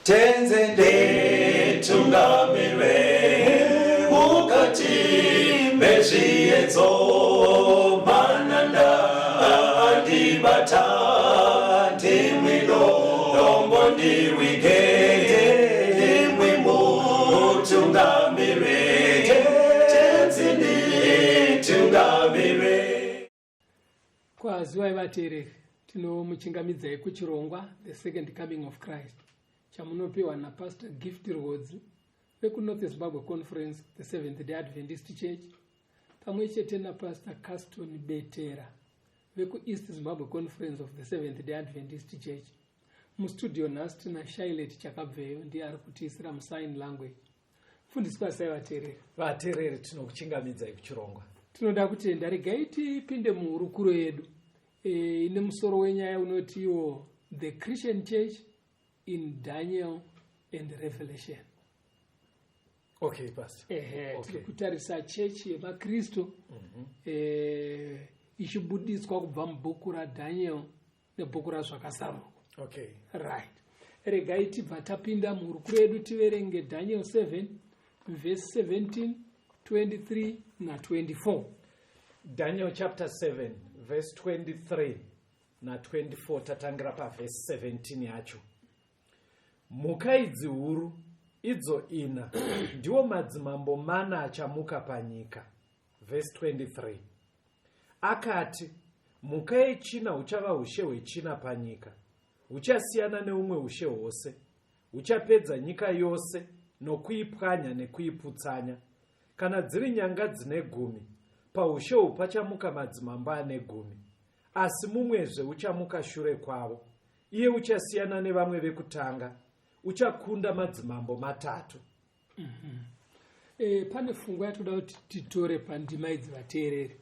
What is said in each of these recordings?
Tenzi nditungamire mukati mezviedzo. Mananda andibata, ndimwi dombo ndirwige, ndimwi mutungamire. Tenzi nditungamire. Kwaziwai vateereri, tinomuchingamidzai kuchirongwa The Second Coming of Christ chamunopiwa naPastor Gift Rwodzi vekuNorth Zimbabwe Conference, the Seventh Day Adventist Church, pamwe chete naPastor Caston Betera vekuEast Zimbabwe Conference of the Seventh Day Adventist Church. Mustudio nhasi tina Shailet Chakabveyo, ndiye ari kutiisira musign language. Mufundisi, kwazisai vateereri. Vateereri, tinokuchingamidzai kuchirongwa. Tinoda kutenda. Regai tipinde muhurukuro yedu ine musoro wenyaya unotiwo The Christian Church in Daniel and Revelation. Okay, Pastor. Ehe. Tiri kutarisa chechi yemakristu ichibudiswa kubva mubhuku raDaniel nebhuku raZvakazarurwa. Right, regai tibva tapinda muhurukuro yedu, tiverenge Daniel 7 vhesi 17, 23 na24. Daniel chapter 7 verse 23 na24, tatangira pavhesi 17 yacho. Mhuka idzi huru idzo ina ndiwo madzimambo mana achamuka panyika. Vhesi 23 akati, mhuka yechina huchava ushe hwechina panyika, huchasiyana neumwe ushe hwose, huchapedza nyika yose nokuipwanya nekuiputsanya. Kana dziri nyanga dzine 10, paushe uhu pachamuka madzimambo ane 10, asi mumwezve uchamuka shure kwavo. Iye uchasiyana nevamwe vekutanga, uchakunda madzimambo matatu. Pane pfungwa yatoda kuti titore pandima idzi, vateereri.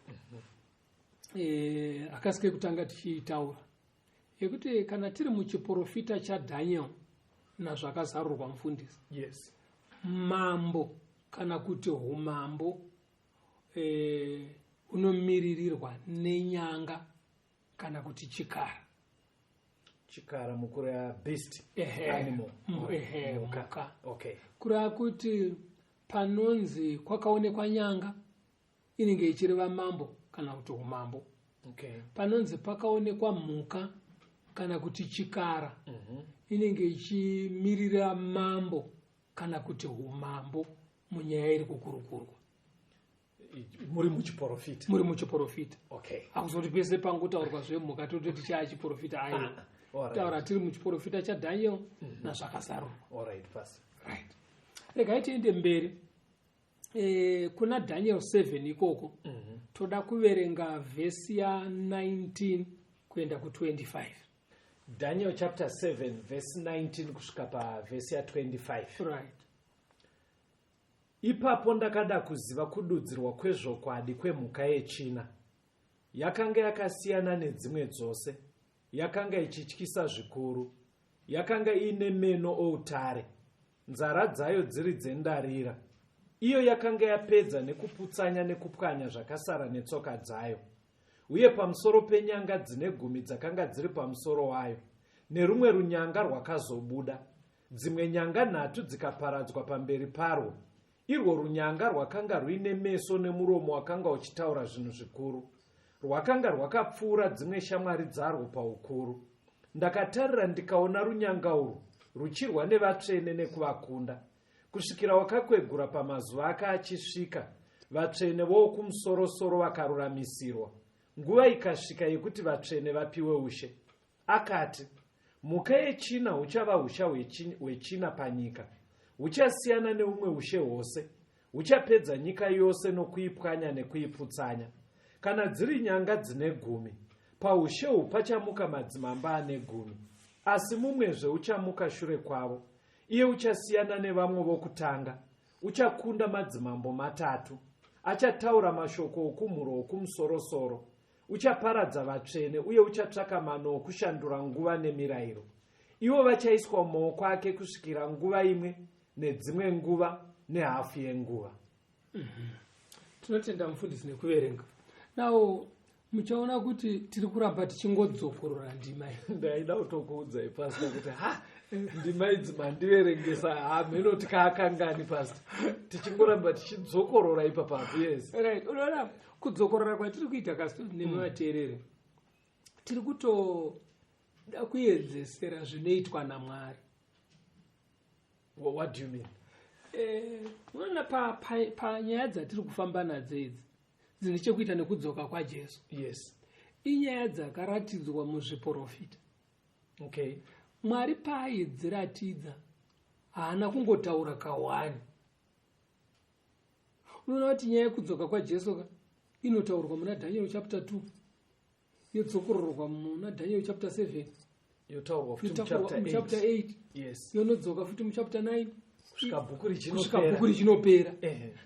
Akasike kutanga tichiitaura yekuti kana tiri muchiprofita chaDaniel naZvakazarurwa, mufundisi, mambo kana kuti umambo hunomiririrwa nenyanga kana kuti chikara. Chikara mukureva beast? Ehe. Animal. Ehe, mhuka. Mhuka. Kureva kuti panonzi kwakaonekwa nyanga, inenge ichireva mambo kana kuti umambo. Panonzi pakaonekwa mhuka kana kuti chikara, inenge ichimirira mambo kana kuti umambo munyaya iri kukurukurwa. Muri muchiprofita. Muri muchiprofita. Hakuzoti pese pangotaurwa zvemhuka tototi chaa chiprofita, aiwa. Taura tiri muchiprofita chaDaniel naZvakazarurwa. All right, Pastor. Right, regai tiende mberi kuna Daniel 7 ikoko. Toda kuverenga vhesi ya19 kuenda ku25. Daniel chapter 7 verse 19 kusvika pavhesi ya25. Right. Ipapo ndakada kuziva kududzirwa kwezvokwadi kwemhuka yechina, yakanga yakasiyana nedzimwe dzose, yakanga ichityisa zvikuru, yakanga iine meno outare, nzara dzayo dziri dzendarira, iyo yakanga yapedza nekuputsanya nekupwanya zvakasara netsoka dzayo, uye pamusoro penyanga dzine 10 dzakanga dziri pamusoro wayo, nerumwe runyanga rwakazobuda, dzimwe nyanga nhatu dzikaparadzwa pamberi parwo. Irwo runyanga rwakanga ruine meso nemuromo wakanga uchitaura zvinhu zvikuru, rwakanga rwakapfuura dzimwe shamwari dzarwo paukuru. Ndakatarira ndikaona runyanga urwu ruchirwa nevatsvene nekuvakunda, kusvikira wakakwegura pamazuva ake achisvika, vatsvene vowokumusorosoro vakaruramisirwa, nguva ikasvika yekuti vatsvene vapiwe ushe. Akati, mhuka yechina huchava usha hwechina panyika, huchasiyana neumwe ushe hwose, huchapedza nyika yose nokuipwanya nekuiputsanya. Kana dziri nyanga dzine 10, paushe uhu pachamuka madzimambo ane 10, asi mumwezve uchamuka shure kwavo. Iye uchasiyana nevamwe vokutanga, uchakunda madzimambo matatu. Achataura mashoko okumhuro okumusorosoro, uchaparadza vatsvene uye uchatsvaka mano okushandura nguva nemirayiro. Ivo vachaiswa mumaoko ake kusvikira nguva imwe nedzimwe nguva nehafu yenguva. Tinotenda, mufundisi, nekuverenga. Now, Muchaona kuti tiri kuramba tichingodzokorora ndima iyi. Ndaida kutokuudzai, Pastor, kuti ha, ndima idzi mandiverengesa, hamheno tikaakangani, Pastor, tichingoramba tichidzokorora ipapapo, yes. Right, unoona kudzokorora kwatiri kuita kasto nemateerere, tiri kutoda kuedzesera zvinoitwa naMwari. What do you mean? Unoona panyaya dzatiri kufamba nadzo idzi dzine chekuita nekudzoka kwaJesu, inyaya dzakaratidzwa muzviprofita. Mwari paaidziratidza haana kungotaura kawani. Unoona kuti nyaya yekudzoka kwaJesu ka inotaurwa muna Daniel chapter 2, yodzokororwa muna Daniel chapter 7, yotaurwa futi yotaurwa muchapter muchapter 8, 8, yonodzoka futi muchapter 9, kusvika bhuku kusvika richinopera. bhuku richinopera.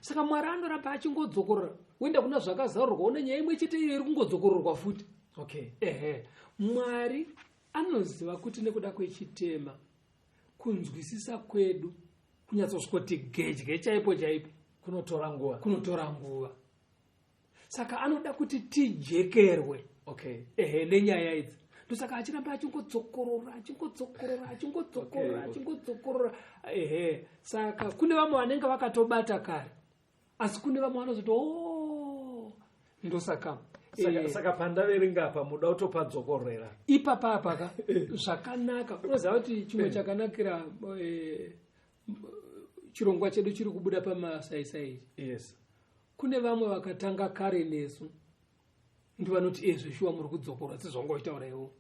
Saka Mwari anoramba achingodzokorora. Woenda kuna Zvakazarurwa, une nyaya imwe chete iyo iri kungodzokororwa futi. Ehe, Mwari anoziva kuti nekuda kwechitema kunzwisisa kwedu kunyatsosvikoti gedye chaipo chaipo kunotora nguva. Kunotora nguva, saka anoda kuti tijekerwe ehe nenyaya idzi. Ndosaka achiramba achingodzokorora, achingodzokorora, achingodzokorora, achingodzokorora. Ehe, saka kune vamwe vanenge vakatobata kare, asi kune vamwe vanozoti, o, ndosaka Saka pandaverenga apa muda kutopadzokorera. Ipapa apaka zvakanaka. Unoziva kuti chimwe chakanakira chirongwa chedu chiri kubuda pamasaisai ichi, kune vamwe vakatanga kare nesu ndivanoti, "Ezveshuwa muri kudzokorwa sezvanga uchitaura iwo."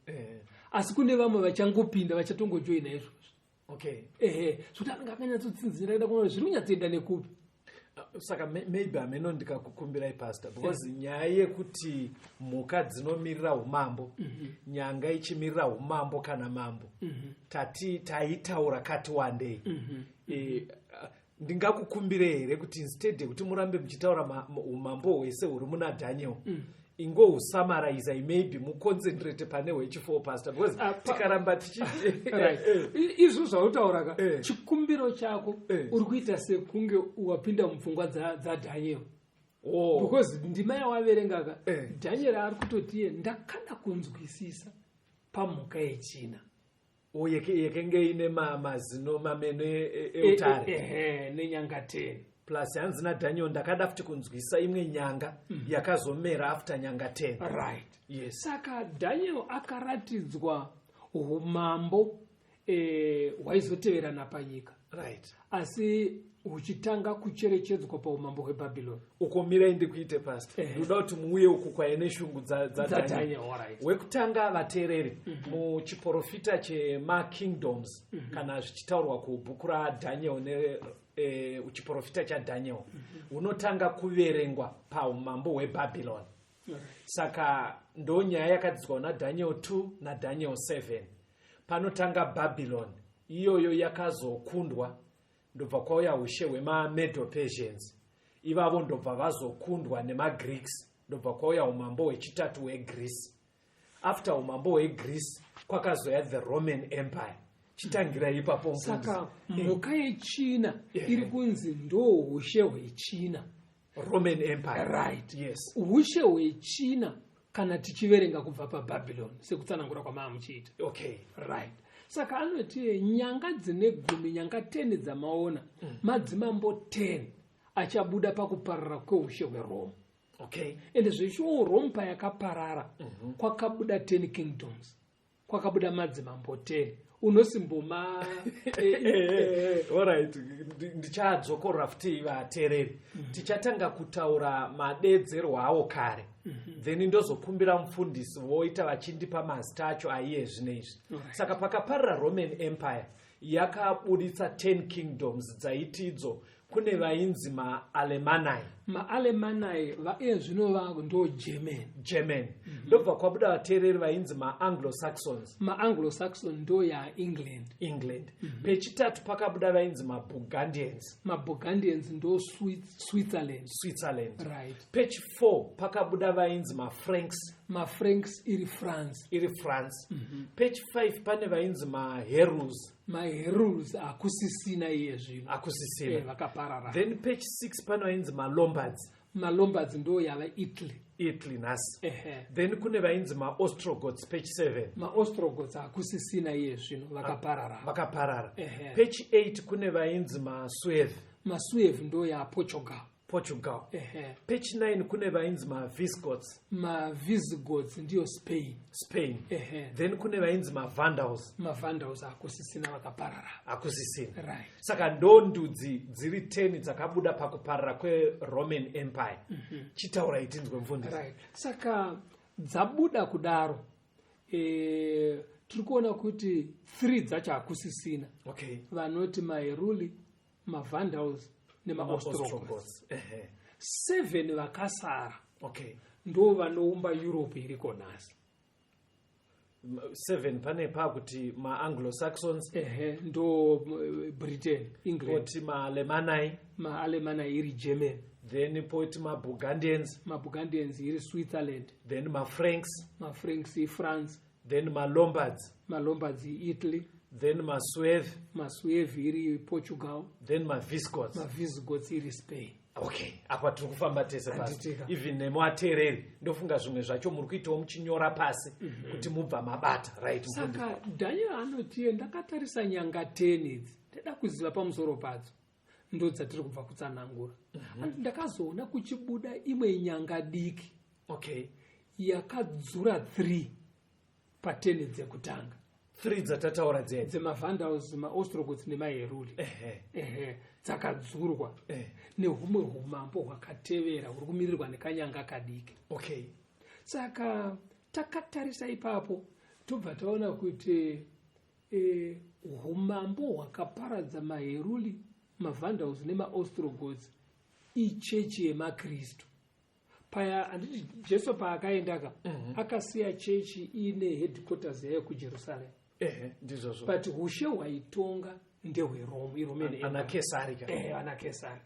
Asi kune vamwe vachangopinda, vachatongojoina izvozvo. Ehe, zvokuti anenge akanyatsotsinzinira kuda kuona zviri kunyatsoenda nekupi. Saka maybe hameno ndikakukumbirai, Pastor, because nyaya yekuti mhuka dzinomirira umambo, nyanga ichimirira umambo kana mambo, tati taitaura kati wandei. Ndingakukumbire here kuti instead yekuti murambe muchitaura umambo hwese huri muna Daniel, ingohusamaraisai, maybe muconcentrate pane hwechi4, Pastor, because tikaramba tichi Right. Izvo zvautaura ka, chikumbiro chako uri kuita sekunge wapinda mupfungwa dzaDaniel, because ndima yawaverenga ka, Daniel ari kutotiye, "Ndakada kunzwisisa pamhuka yechina." Oh, yekenge ine mazino mameno eutare. Ehe, nenyanga 10. Plus hanzi naDaniel, "Ndakada futi kunzwisa imwe nyanga yakazomera after nyanga 10." Saka Daniel akaratidzwa umambo hwaizoteverana panyika, asi huchitanga kucherechedzwa paumambo hweBhabhironi. Uko mirai ndikuite, Pastor. Ndoda kuti muuye uku kwaine shungu dzaDaniel. DzaDaniel, alright. Wekutanga, vateereri, muchiprofita chemakingdoms, kana zvichitaurwa kubhuku raDaniel ne chiprofita chaDaniel, hunotanga kuverengwa paumambo hweBhabhironi. Saka ndo nyaya yakadzidzwa naDaniel 2 naDaniel 7. Panotanga Babylon iyoyo yakazokundwa, ndobva kwauya ushe hwemaMedo Persians. Ivavo ndobva vazokundwa nemaGreeks, ndobva kwauya umambo hwechitatu hweGreece. After umambo hweGreece kwakazoya the Roman Empire. Chitangira ipapo, mufundisi. Saka mhuka yechina iri kunzi ndo ushe hwechina. Roman Empire. Ushe hwechina kana tichiverenga kubva paBhabhironi sekutsanangura kwamaa muchiita. Right, saka anoti nyanga dzine 10, nyanga 10 dzamaona, madzimambo 10 achabuda pakuparara kweushe hweRome. Ende zveshuwo Rome payakaparara kwakabuda 10 kingdoms, kwakabuda madzimambo 10 unosimboma. Alright, ndichadzokorora futi, vateereri. Tichatanga kutaura madedzerwo awo kare, then ndozokumbira mufundisi voita vachindipa mazita acho aiye zvino izvi. Saka pakaparira Roman Empire yakabuditsa 10 kingdoms dzaiti idzo kune vainzi maAlemanai. MaAlemanai vaiye zvino va ndo German. German. Ndobva kwabuda, vateereri, vainzi maAnglo-Saxons. MaAnglo-Saxon ndo yaEngland. England. Pechitatu pakabuda vainzi maBurgundians. MaBurgundians ndo Switzerland. Switzerland. Right. Pechi4 pakabuda vainzi maFranks. MaFranks iri France. Iri France. Pechi5 pane vainzi maHeruls. MaHeruls hakusisina iye zvino. Akusisina. Vakaparara. Then pechi6 pane vainzi maLombards. MaLombards ndo yava Italy. Italy nhasi. Ehe. Then kune vainzi maOstrogoths, page 7. MaOstrogoths hakusisina iye zvino, vakaparara. Vakaparara. Ehe. Page 8 kune vainzi maSuevi. MaSuevi ndo yaPortugal. Portugal. Ehe. Page 9 kune vainzi maVisigoths. MaVisigoths ndiyo Spain. Spain. Ehe. Then kune vainzi maVandals. MaVandals hakusisina, vakaparara. Hakusisina. Right. Saka ndo ndudzi dziri 10 dzakabuda pakuparara kweRoman Empire. Chitaurai tinzwe, mufundisi. Right, saka dzabuda kudaro, tiri kuona kuti 3 dzacho hakusisina, vanoti maHeruli, maVandals nemaOstrogoths. Ostrogoths. Ehe. 7 vakasara ndo vanoumba Europe iriko nhasi. 7 pane pakuti maAnglo-Saxons. Ehe, ndo Britain, England. Poti maAlemanni. MaAlemanni iri German. Then poti maBurgundians. MaBurgundians iri Switzerland. Then maFranks. MaFranks iFrance. Then maLombards. MaLombards iItaly. Then maSuevi. MaSuevi iri Portugal. Then maVisigoths. MaVisigoths iri Spain. Okay, apa tiri kufamba tese pasi. Handitika. Even nemuateereri, ndofunga zvimwe zvacho muri kuitawo muchinyora pasi kuti mubva mabata, right, mufundisi? Saka Daniel anotiye, ndakatarisa nyanga 10 idzi, ndada kuziva pamusoro padzo, ndo dzatiri kubva kutsanangura. Ndakazoona kuchibuda imwe nyanga diki yakadzura 3 pa10 dzekutanga. 3 dzatataura dzedzi. DzemaVandals, maOstrogoths nemaHeruli. Ehe, dzakadzurwa nehumwe umambo hwakatevera huri kumirirwa nekanyanga kadiki. Saka takatarisa ipapo, tobva taona kuti umambo hwakaparadza maHeruli, maVandals nemaOstrogoths ichechi yemaKristu. Paya handiti Jesu paakaendaka, akasiya chechi ine headquarters yayo kuJerusarema? Ehe, ndizvozvo. But ushe hwaitonga ndehweRome, iRoman Ana Empire. Kesari ka. Vana Kesari.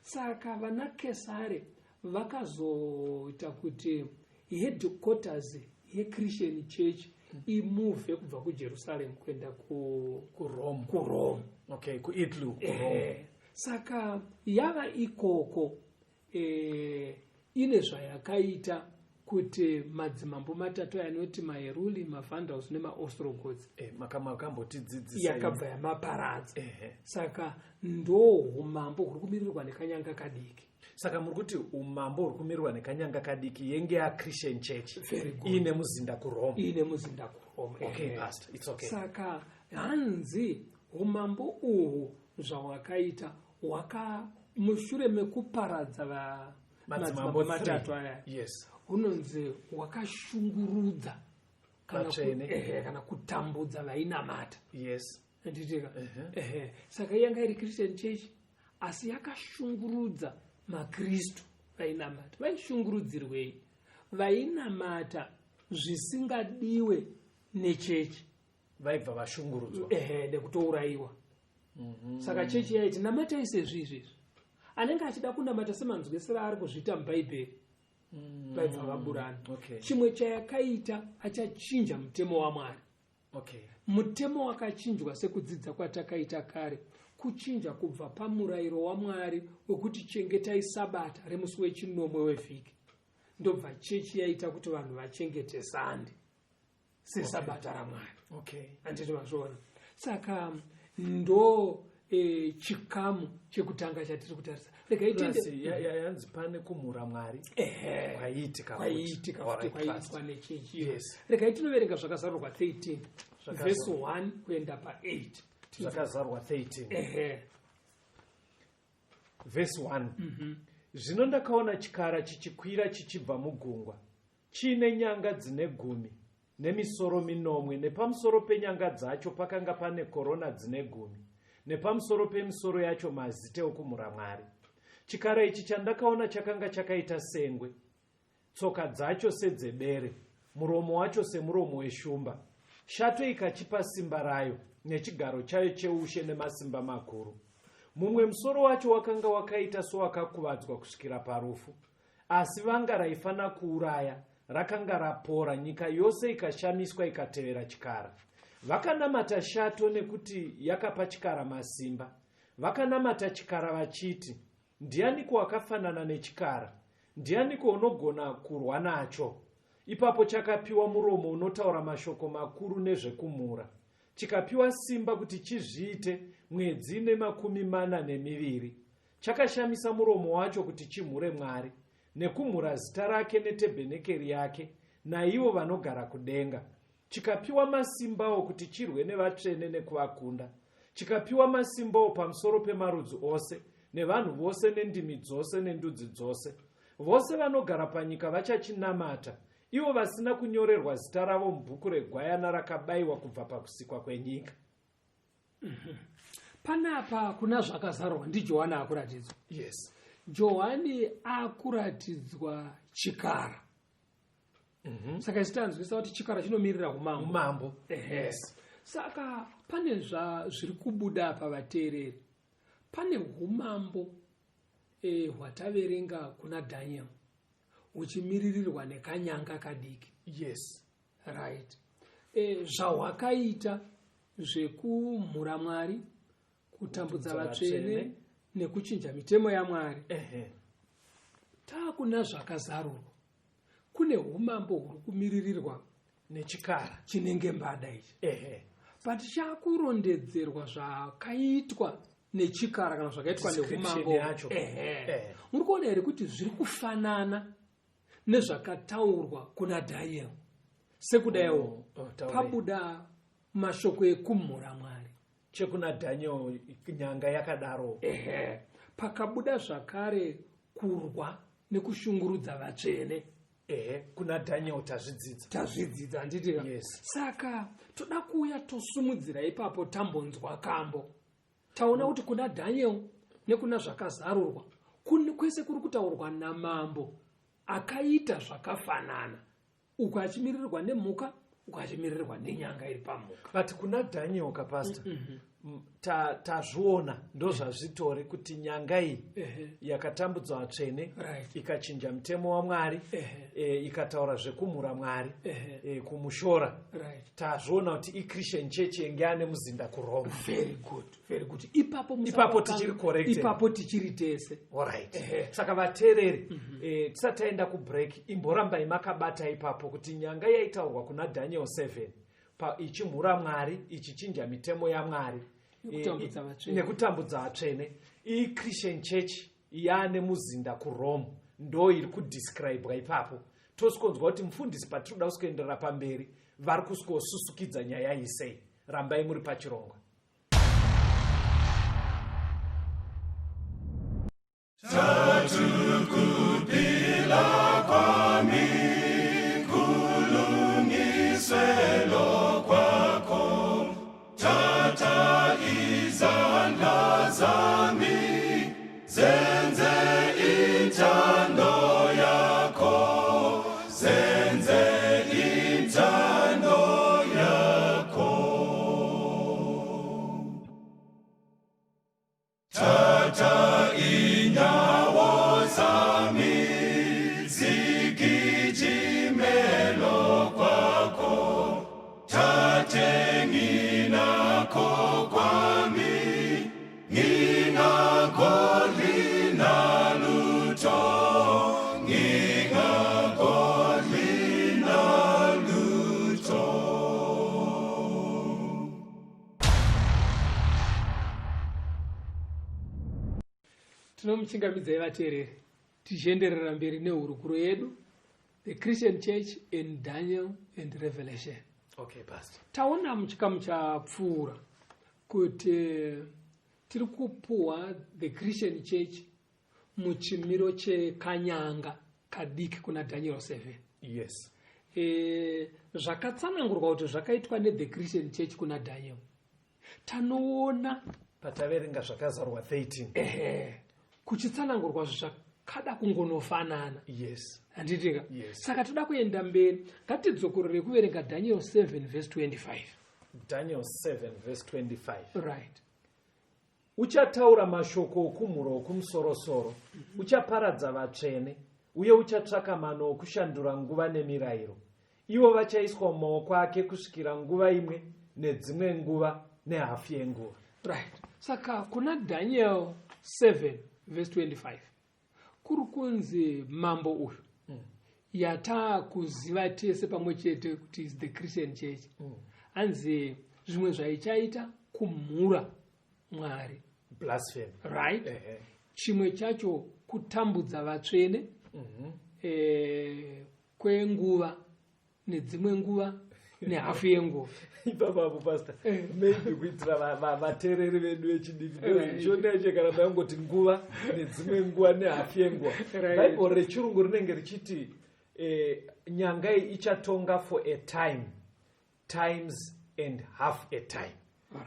Saka vana Kesari vakazoita kuti headquarters yeChristian church imuvhe kubva kuJerusalem kuenda kuRome. kuRome. Okay, kuItaly, kuRome. Saka yava ikoko, ine zvayakaita kuti madzimambo matatu anoti maHeruli, maVandals nemaOstrogoths Makambotidzidzisa. yakabva yamaparadza. Saka ndo umambo huri kumirirwa nekanyanga kadiki. Saka muri kuti umambo huri kumirirwa nekanyanga kadiki yenge yaChristian church Very good. iine muzinda kuRome. Iine muzinda kuRome. Okay. Pastor, it's okay. Saka hanzi umambo uhu zvahwakaita hwaka mushure mekuparadza madzimambo madzimambo matatu three. aya, hunonzi hwakashungurudza kana Vatsvene. Ehe, kana kutambudza vainamata. Handitika? Ehe, saka yanga iri Christian church, asi yakashungurudza maKristu vainamata. Vaishungurudzirwei? Vainamata zvisingadiwe nechechi vaibva vashungurudzwa. Ehe, nekutourayiwa. Saka chechi yaiti namatai sezvizvi, anenge achida kunamata semanzwisiro aari kuzviita muBhaibheri, vaibva vaburana. Chimwe chayakaita, achachinja mutemo waMwari. Mutemo wakachinjwa, sekudzidza kwatakaita kare, kuchinja kubva pamurayiro waMwari wekuti chengetai sabata remusi wechinomwe wevhiki, ndobva chechi yaita kuti vanhu vachengete Sande sesabata raMwari. Handiti mazviona? Saka ndo chikamu chekutanga chatiri kutarisa. Regai Plus, tiende. yanzi pane kumhura Mwari Ehe. kwaiitika futi. Kwaiitika futi. Alright, Kwaiitwa Pastor. nechechi. Regai tinoverenga Zvakazarurwa 13 vhesi 1 kuenda pa8. Zvakazarwa 13 Ehe. vhesi 1. Zvino ndakaona chikara chichikwira chichibva mugungwa, chiine nyanga dzine 10 nemisoro minomwe, nepamusoro penyanga dzacho pakanga pane korona dzine 10, nepamusoro pemisoro yacho mazita okumhura Mwari. Chikara ichi chandakaona chakanga chakaita sengwe, tsoka dzacho sedzebere, muromo wacho semuromo weshumba. Shato ikachipa simba rayo nechigaro chayo cheushe nemasimba makuru. Mumwe musoro wacho wakanga wakaita sowakakuvadzwa kusvikira parufu, asi vanga raifanira kuuraya rakanga rapora. Nyika yose ikashamiswa, ikatevera chikara. Vakanamata shato nekuti yakapa chikara masimba. Vakanamata chikara vachiti, "Ndianiko wakafanana nechikara? Ndianiko unogona kurwa nacho? Ipapo chakapiwa muromo unotaura mashoko makuru nezvekumhura, chikapiwa simba kuti chizviite mwedzi ine 42. Chakashamisa muromo wacho kuti chimhure Mwari, nekumhura zita rake netebhenekeri yake, naivo vanogara kudenga. Chikapiwa masimbawo kuti chirwe nevatsvene nekuvakunda. Chikapiwa masimbawo pamusoro pemarudzi ose, nevanhu vose, nendimi dzose, nendudzi dzose. Vose vanogara panyika vachachinamata, ivo vasina kunyorerwa zita ravo mubhuku reGwayana rakabayiwa kubva pakusikwa kwenyika. Panapa kuna Zvakazarurwa ndiJohani akuratidzwa. Johani akuratidzwa chikara. Saka isi tanzwisa kuti chikara chinomirira umambo. Umambo. Saka pane zviri kubuda pavateereri, pane umambo hwataverenga kuna Daniel huchimiririrwa nekanyanga kadiki. Right, zvahwakaita zvekumhura Mwari, kutambudza kutambudza vatsvene vatsvene nekuchinja mitemo yaMwari. Taakuna Zvakazarurwa, kune umambo huri kumiririrwa nechikara chinenge mbada ichi. But chakurondedzerwa zvakaitwa nechikara kana zvakaitwa Description neumambo yacho. Muri kuona here kuti zviri kufanana nezvakataurwa kuna Daniel? Sekudaiwo Oh, taurei. pabuda mashoko ekumhura Mwari. Chekuna Daniel, nyanga yakadaro. Ehe, pakabuda zvakare kurwa nekushungurudza vatsvene. Ehe, kuna Daniel tazvidzidza. Tazvidzidza, handitika? Yes. Saka toda kuuya tosumudzira ipapo. Tambonzwa kambo, taona kuti kuna Daniel nekuna Zvakazarurwa kwese kuri kutaurwa namambo akaita zvakafanana, uku achimirirwa nemhuka, uku achimirirwa nenyanga iri pamhuka. But kuna Daniel ka, pastor, tazviona, ndo zvazvitori kuti nyanga iyi yakatambudza vatsvene, ikachinja mutemo waMwari, ikataura zvekumhura Mwari, kumushora. Tazviona kuti iChristian Church yenge ane muzinda kuRoma. Very good, very good. Ipapo Ipapo tichiri correct. Ipapo tichiri tese. Alright, saka vateereri, tisati taenda kubreak, imborambai makabata ipapo kuti nyanga yaitaurwa kuna Daniel 7 ichimhura Mwari, ichichinja mitemo yaMwari, Nekutambudza vatsvene. Nekutambudza vatsvene, iChristian Church yaane muzinda kuRome, ndo iri kudescribwa ipapo. Tosikonzwa kuti mufundisi, patiri kuda kusikuenderera pamberi, vari kusikosusukidza nyaya iyi sei. Rambai muri pachirongwa. Kuphila kwami kulungiswe kwakho, thatha izandla zami zenze intando yakho, zenze intando yakho. Thatha inyawo zami zigijimelo kwakho, thathe nginakho kwami, ngingagodli nalutho, ngingagodli nalutho. Tinomuchingamidzai vateereri, tichienderera mberi nehurukuro yedu, The Christian Church in Daniel and Revelation. Okay, pastor. Taona muchikamu chapfuura kuti tiri kupuhwa the Christian Church muchimiro chekanyanga kadiki kuna Daniel 7. Zvakatsanangurwa kuti zvakaitwa nethe Christian Church kuna Daniel, tanoona pataverenga Zvakazarwa 13. Ehe, kuchitsanangurwa zvakada kungonofanana. Handitika? Yes. Saka toda kuenda mberi, ngatidzokorore kuverenga Daniel 7 verse 25. Daniel 7 verse 25. Right. Uchataura mashoko okumhura okumusorosoro, uchaparadza vatsvene, uye uchatsvaka mano okushandura nguva nemirayiro. Ivo vachaiswa mumaoko ake kusvikira nguva imwe nedzimwe nguva nehafu yenguva. Right, saka kuna Daniel 7 verse 25. Kuri kunzi mambo uyu yataakuziva tese pamwe chete kuti is the Christian Church, hanzi zvimwe zvaichaita kumhura Mwari. Blasphemy. Right. Chimwe chacho kutambudza vatsvene kwenguva nedzimwe nguva nehafu yenguva. Ipapapo, Pastor, maybe kuitira vateereri vedu vechidiki, shona yacho kana mayangoti nguva nedzimwe nguva nehafu yenguva, Bhaibheri rechirungu rinenge richiti nyanga iyi ichatonga for a time, times and half a time.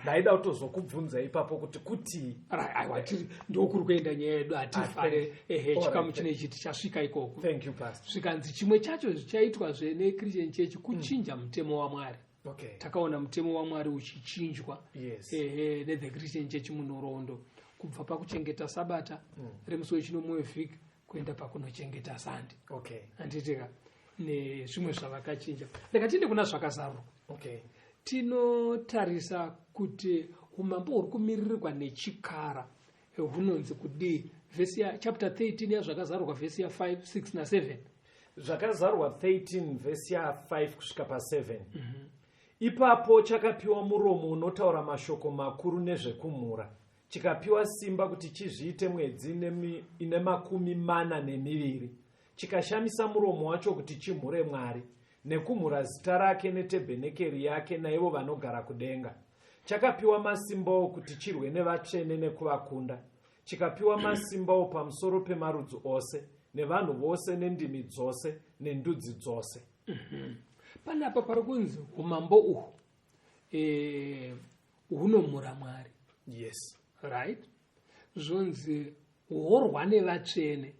Ndaida kutozokubvunza ipapo kuti kutii. Aiwa, ndokuri kuenda nyaya yedu, hatifare. Ehe, chikamu chinechi tichasvika ikoko. Thank you, Pastor. Zvikanzi chimwe chacho zvichaitwazve neChristian Church kuchinja mutemo waMwari. Takaona mutemo waMwari uchichinjwa ehe, nethe Christian Church munhoroondo, kubva pakuchengeta Sabata remusi wechinomwe wevhiki kuenda pakunochengeta Sande. Handitika? Nezvimwe zvavakachinja. Rega tiende kuna Zvakazarurwa. Tinotarisa kuti umambo huri kumiririrwa nechikara hunonzi kudii. Vhesi ya chapter 13 yaZvakazarurwa, vhesi ya5, 6 na7. Zvakazarurwa 13, vhesi ya5 kusvika pa7. Ipapo chakapiwa muromo unotaura mashoko makuru nezvekumhura, chikapiwa simba kuti chizviite mwedzi ine 42. Chikashamisa muromo wacho kuti chimhure Mwari nekumhura zita rake netebhenekeri yake naivo vanogara kudenga. Chakapiwa masimbawo kuti chirwe nevatsvene nekuvakunda. Chikapiwa masimbawo pamusoro pemarudzi ose nevanhu vose nendimi dzose nendudzi dzose. Panapa pari kunzi umambo uhu hunomhura Mwari. Right, zvonzi horwa nevatsvene.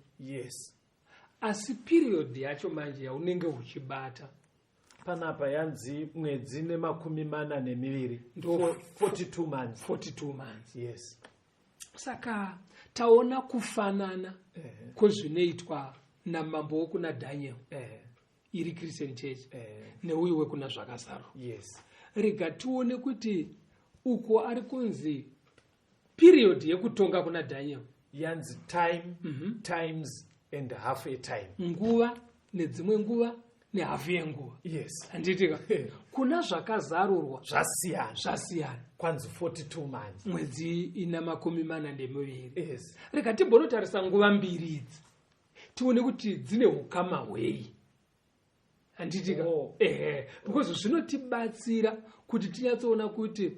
Asi period yacho manje yaunenge uchibata? Panapa yanzi mwedzi ne42. 42 months. 42 months. Yes. Saka taona kufanana kwezvinoitwa namambo wokuna Daniel, iri Christian Church, neuyu wekuna Zvakazarurwa. Rega tione kuti uko ari kunzi period yekutonga kuna Daniel yanzi time, times and half a time. Nguva nedzimwe nguva nehafu yenguva. Handitika? Kuna Zvakazarurwa Zvasiyana. Zvasiyana. Kwanzi 42 months. Mwedzi ina 42. Rega timbonotarisa nguva mbiri idzi, tione kuti dzine ukama hwei, handitika? Oh. Ehe, because zvinotibatsira kuti tinyatsoona kuti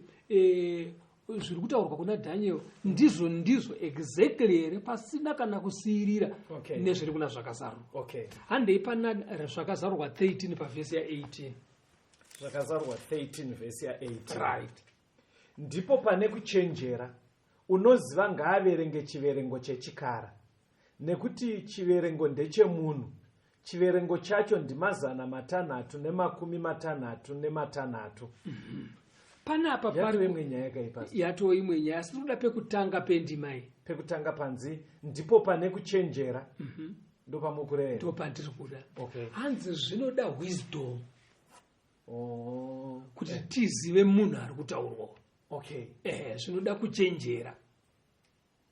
zviri kutaurwa kuna Daniel ndizvo ndizvo exactly here, pasina kana kusiyirira nezviri kuna Zvakazarurwa. Handei pana Zvakazarurwa 13 pavhesi ya18. Zvakazarurwa 13, vhesi ya18. Right. Ndipo pane kuchenjera. Unoziva ngaaverenge chiverengo chechikara, nekuti chiverengo ndechemunhu. Chiverengo chacho ndi666. Panapa Yatove pari imwe nyaya kaipasi. Yatoo imwe nyaya, asi tinoda pekutanga pendima iyi. Pekutanga panzi ndipo pane kuchenjera, ndopamukureva. Ndopandiri kuda. Hanzi zvinoda wisdom kuti tizive munhu ari kutaurwa. Ehe, zvinoda kuchenjera,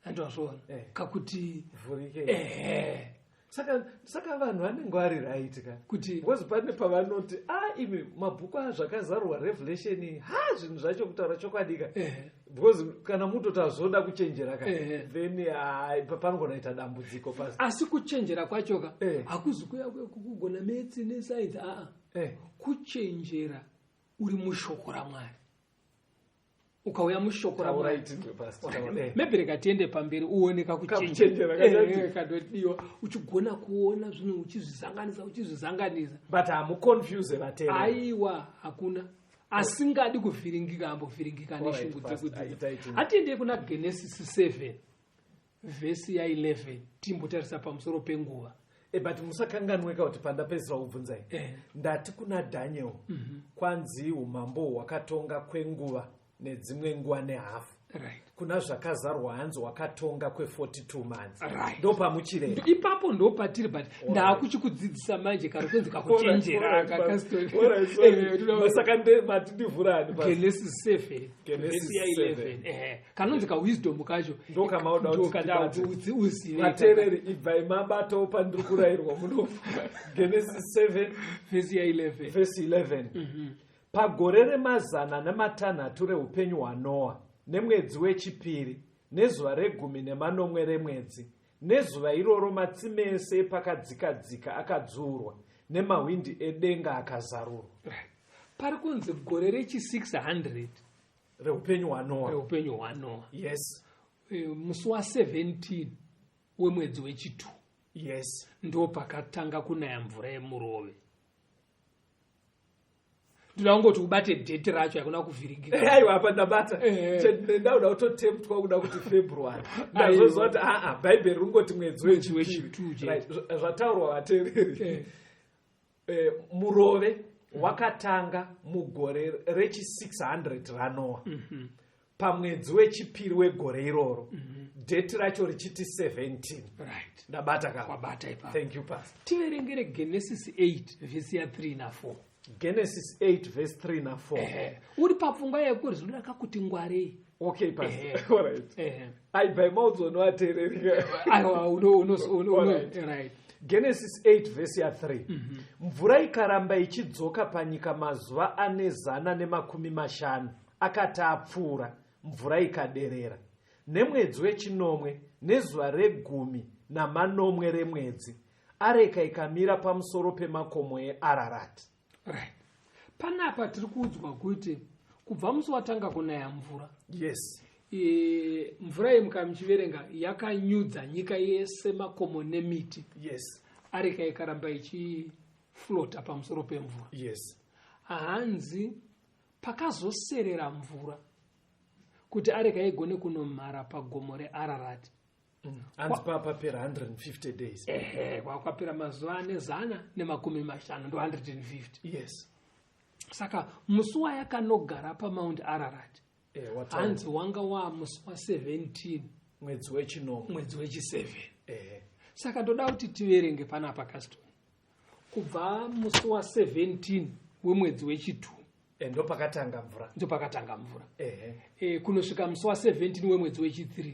andozviona kakuti Vhurike. Ehe. Saka vanhu vanenge vari right ka? Kuti Because pane pavanoti a imi mabhuku aZvakazarurwa, Revelation, ha, zvinhu zvacho kutaura chokwadi ka, because kana mutoti azoda kuchenjera ka, then panogona kuita dambudziko pasi. Asi kuchenjera kwacho ka, hakuzi kuya kuya kukugona maths nescience, aa. Kuchenjera uri mushoko raMwari. Ukauya mushoko Taurai raMwari. tinzwe, Pastor, taurai. Maybe rega tiende pamberi uone Kakuchenjera kachati. Kakutodyiwa uchigona kuona zvinhu uchizvisanganisa, uchizvisanganisa. But hamuconfuse vateereri? Aiwa, hakuna asingadi kuvhiringika ambovhiringika Alright, neshungu Pastor, dzekudzidza. itai tinzwe. Hatiendei kuna Genesis 7 vhesi ya11, timbotarisa pamusoro penguva. But musakanganweka kuti pandapedzisira kubvunzai, ndati kuna Daniel kwanzi umambo hwakatonga kwenguva. nedzimwe nguva nehafu. Kuna Zvakazarwa hanzi wakatonga kwe42 months. Ndopamuchireva. Ipapo ndo patiri, but ndaakuchikudzidzisa manje kari kunzi kakuchenjera. Saka matindivhurani? Genesis 7. Genesis vhesi ya 11. 7. Kanonzi kawisdom kacho. Ndokamauda kuti ndokada tibate. kuti uzive. Vateereri, ibvai mabatawo pandiri kurayirwa muno. Genesis 7. Vhesi ya 11. Vhesi 11. Pagore re600 reupenyu hwaNoa, nemwedzi wechipiri, nezuva re17 remwedzi, nezuva iroro matsime ese epakadzikadzika akadzurwa, nemahwindi edenga akazarurwa. Right. Pari kunzi gore rechi600 reupenyu hwaNoa. Reupenyu hwaNoa. Musi wa17 wemwedzi wechi2 ndo pakatanga kunaya mvura yemurove. Ndoda kungoti ubate date racho, hakuna kuvhiringika. Aiwa, apa ndabata. Ndauda kutotemptwa kuda kuti February. Ndazvoziva kuti aa, Bhaibheri ringoti mwedzi Mwedzi wechipiri. wechitu chete. Right, zvataurwa, vateereri. Murove wakatanga mugore rechi600 raNoa, pamwedzi wechipiri wegore iroro, date racho richiti 17. Ndabata ka? Wabata ipapo. Thank you, Pastor. Tiverengere Genesis 8 vhesi ya3 na4. Genesis 8 verse 3 na4. Uri papfungwa yekuti zvinodaka kuti ngwarei. Okay, Pastor. Alright. Aibvai maudzoni vateereri. Aiwa, Alright. right. Genesis 8 vhesi ya3. Mvura ikaramba ichidzoka panyika mazuva ane 150 akati apfuura, mvura ikaderera. Nemwedzi wechinomwe, nezuva re17 remwedzi, areka ikamira pamusoro pemakomo eArarati. Right, panapa tiri kuudzwa kuti kubva musi watanga kunaya mvura, mvura iyi, mukamuchiverenga, yakanyudza nyika yese, makomo nemiti. Areka ikaramba ichiflota pamusoro pemvura. Hanzi pakazoserera mvura kuti areka igone kunomhara pagomo reArarati, Hanzi papapera 150 days. Ehe, kwakwapera mazuva ane 150, ndo 150. Saka musi wayakanogara paMount Ararat, hanzi wanga waa musi wa17 mwedzi wechinomwe, mwedzi wechi7. Saka ndoda kuti tiverenge panapa, Caston, kubva musi wa17 wemwedzi wechi2. Ndo pakatanga mvura. Ndo pakatanga mvura. Ehe Kunosvika musi wa17 wemwedzi wechi3,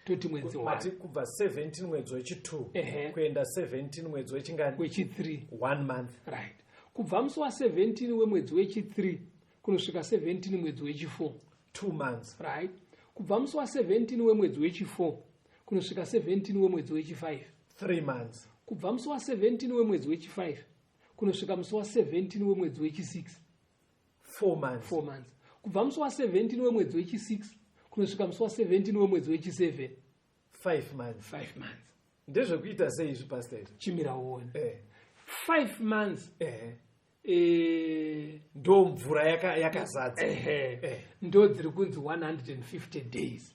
toti mwedzi Mati 1. kubva 17 mwedzi wechi2 Ehe. kuenda 17 mwedzi wechingani? Wechi3. One month. Right, kubva musi wa17 wemwedzi wechi3 kunosvika 17 mwedzi wechi4. 2 months. Right, kubva musi wa17 wemwedzi wechi4 kunosvika 17 wemwedzi wechi5. 3 months. Kubva musi wa17 wemwedzi wechi5 kunosvika musi wa17 wemwedzi wechi6. 4 months. 4 months. Kubva musi wa17 wemwedzi wechi6 kunosvika musi wa17 wemwedzi wechi7. 5 months. 5 months. Ndezvekuita sei izvi, Pastor? Chimira uone. 5 months. Ndo mvura yakazadza. Ehe. Ndo dziri kunzi 150 days.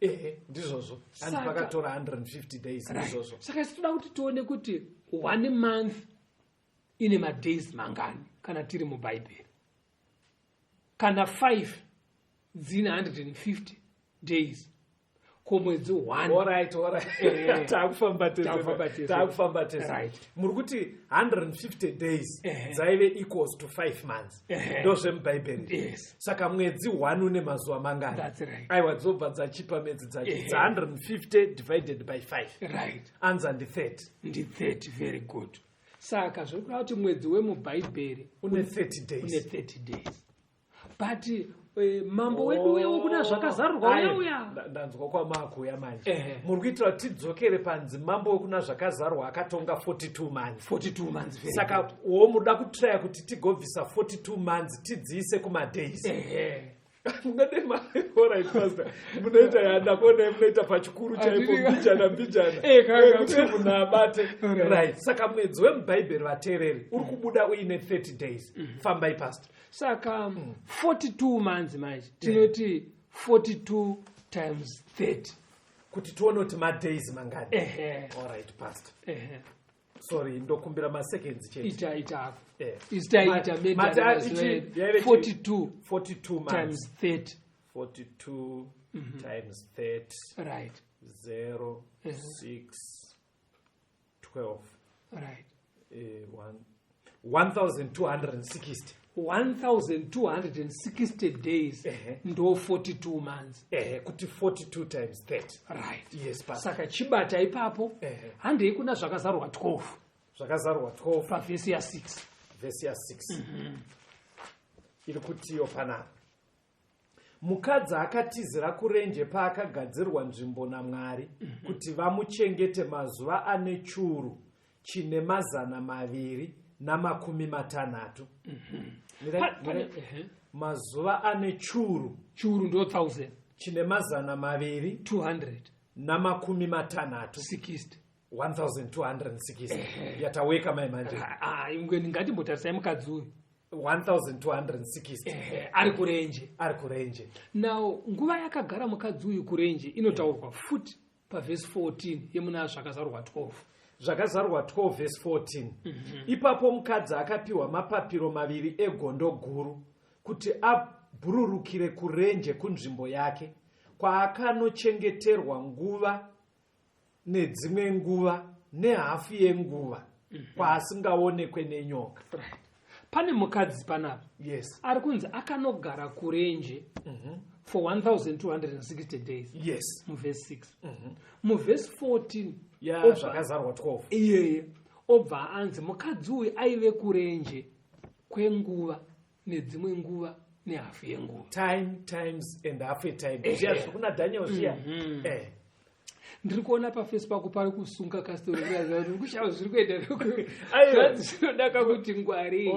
Ehe, ndizvozvo. Hanzi pakatora 150 days, ndizvozvo. Saka isu toda kuti tione kuti one month ine madays mangani kana tiri muBhaibheri. Kana 5 dzine 150 days, ko mwedzi 1? Alright. Taakufamba tese. Taakufamba tese. Taakufamba tese. Muri kuti 150 days dzaive equals to 5 months. Ndozvemubhaibheri. Yes. Saka mwedzi 1 une mazuva mangani? That's right. Aiwa, dzobva dzachipa medzi dzacho dza150 divided by 5. Anza ndi 30. Ndi 30, very good. Saka zviri kuda kuti mwedzi wemubhaibheri une 30 une days. 30 days, but mambo wedu wewo kuna Zvakazarurwa Aye, uya uya. ndanzwa kwamaakuuya manje. Ehe. Muri kuitira kuti tidzokere panzi mambo wekuna Zvakazarwa akatonga 42 months. 42 months, very Saka good. wo muda kutraya kuti tigobvisa 42 months tidziise kumadays. Ehe. Mungade alright, Pastor, munoita yandakuonai munoita pachikuru chaipo. Handidi- Mbijana mbijana. Kaka. Kuti munhu abate. Alright. Right, saka mwedzi wemubhaibheri, vateereri, uri kubuda uine 30 days. Fambai, Pastor. Saka 42 months manje tinoti 42 times 30. Kuti tione kuti madays mangani. Ehe. Alright, Pastor. Ehe. Sorry, ndokumbira maseconds chete. Ita, ita hako. Isu taita Mati, ah, yaive 42 42 months. Times 30. 42 times 30. 0 6 12. 1260. 1260 days. Ndo 42 months. Ehe, kuti 42 times 30. Right. Yes, pastor. Saka chibata ipapo. Handei kuna Zvakazarurwa 12. Zvakazarurwa 12. Pavhesi ya6. Vhesi ya6 iri kutiyo panapa: mukadzi akatizira kurenje paakagadzirwa nzvimbo naMwari kuti vamuchengete mazuva ane churu chine 260. Mazuva ane churu Churu ndo 1000. Chine 200 200 na 60. 60. 1260 yataweka mai manje. Ah, ingwe ngatimbotarisai mukadzi uyu. 1260. Ari kurenje. Ari kurenje. Now, nguva yakagara mukadzi uyu kurenje inotaurwa futi pavhesi 14 yemuna Zvakazarurwa 12. Zvakazarurwa 12 vhesi 14: ipapo mukadzi akapiwa mapapiro maviri egondo guru kuti abhururukire kurenje kunzvimbo yake kwaakanochengeterwa nguva nedzimwe nguva nehafu yenguva, kwaasingaonekwe nenyoka. Right, pane mukadzi panapa. Ari kunzi akanogara kurenje for 1260 days. Muvhesi 6, muvhesi 14 Ya. Zvakazarurwa 12. Iyeye obva anzi mukadzi uyu aive kurenje kwenguva nedzimwe nguva nehafu yenguva. Time times and half a time, zviya zviri kuna Daniel zviya. Ndiri kuona pafesi pako pari kusunga kastori, kushava zviri kuenda. Aiwa. Zvanzi zvinodaka kuti ngwarei.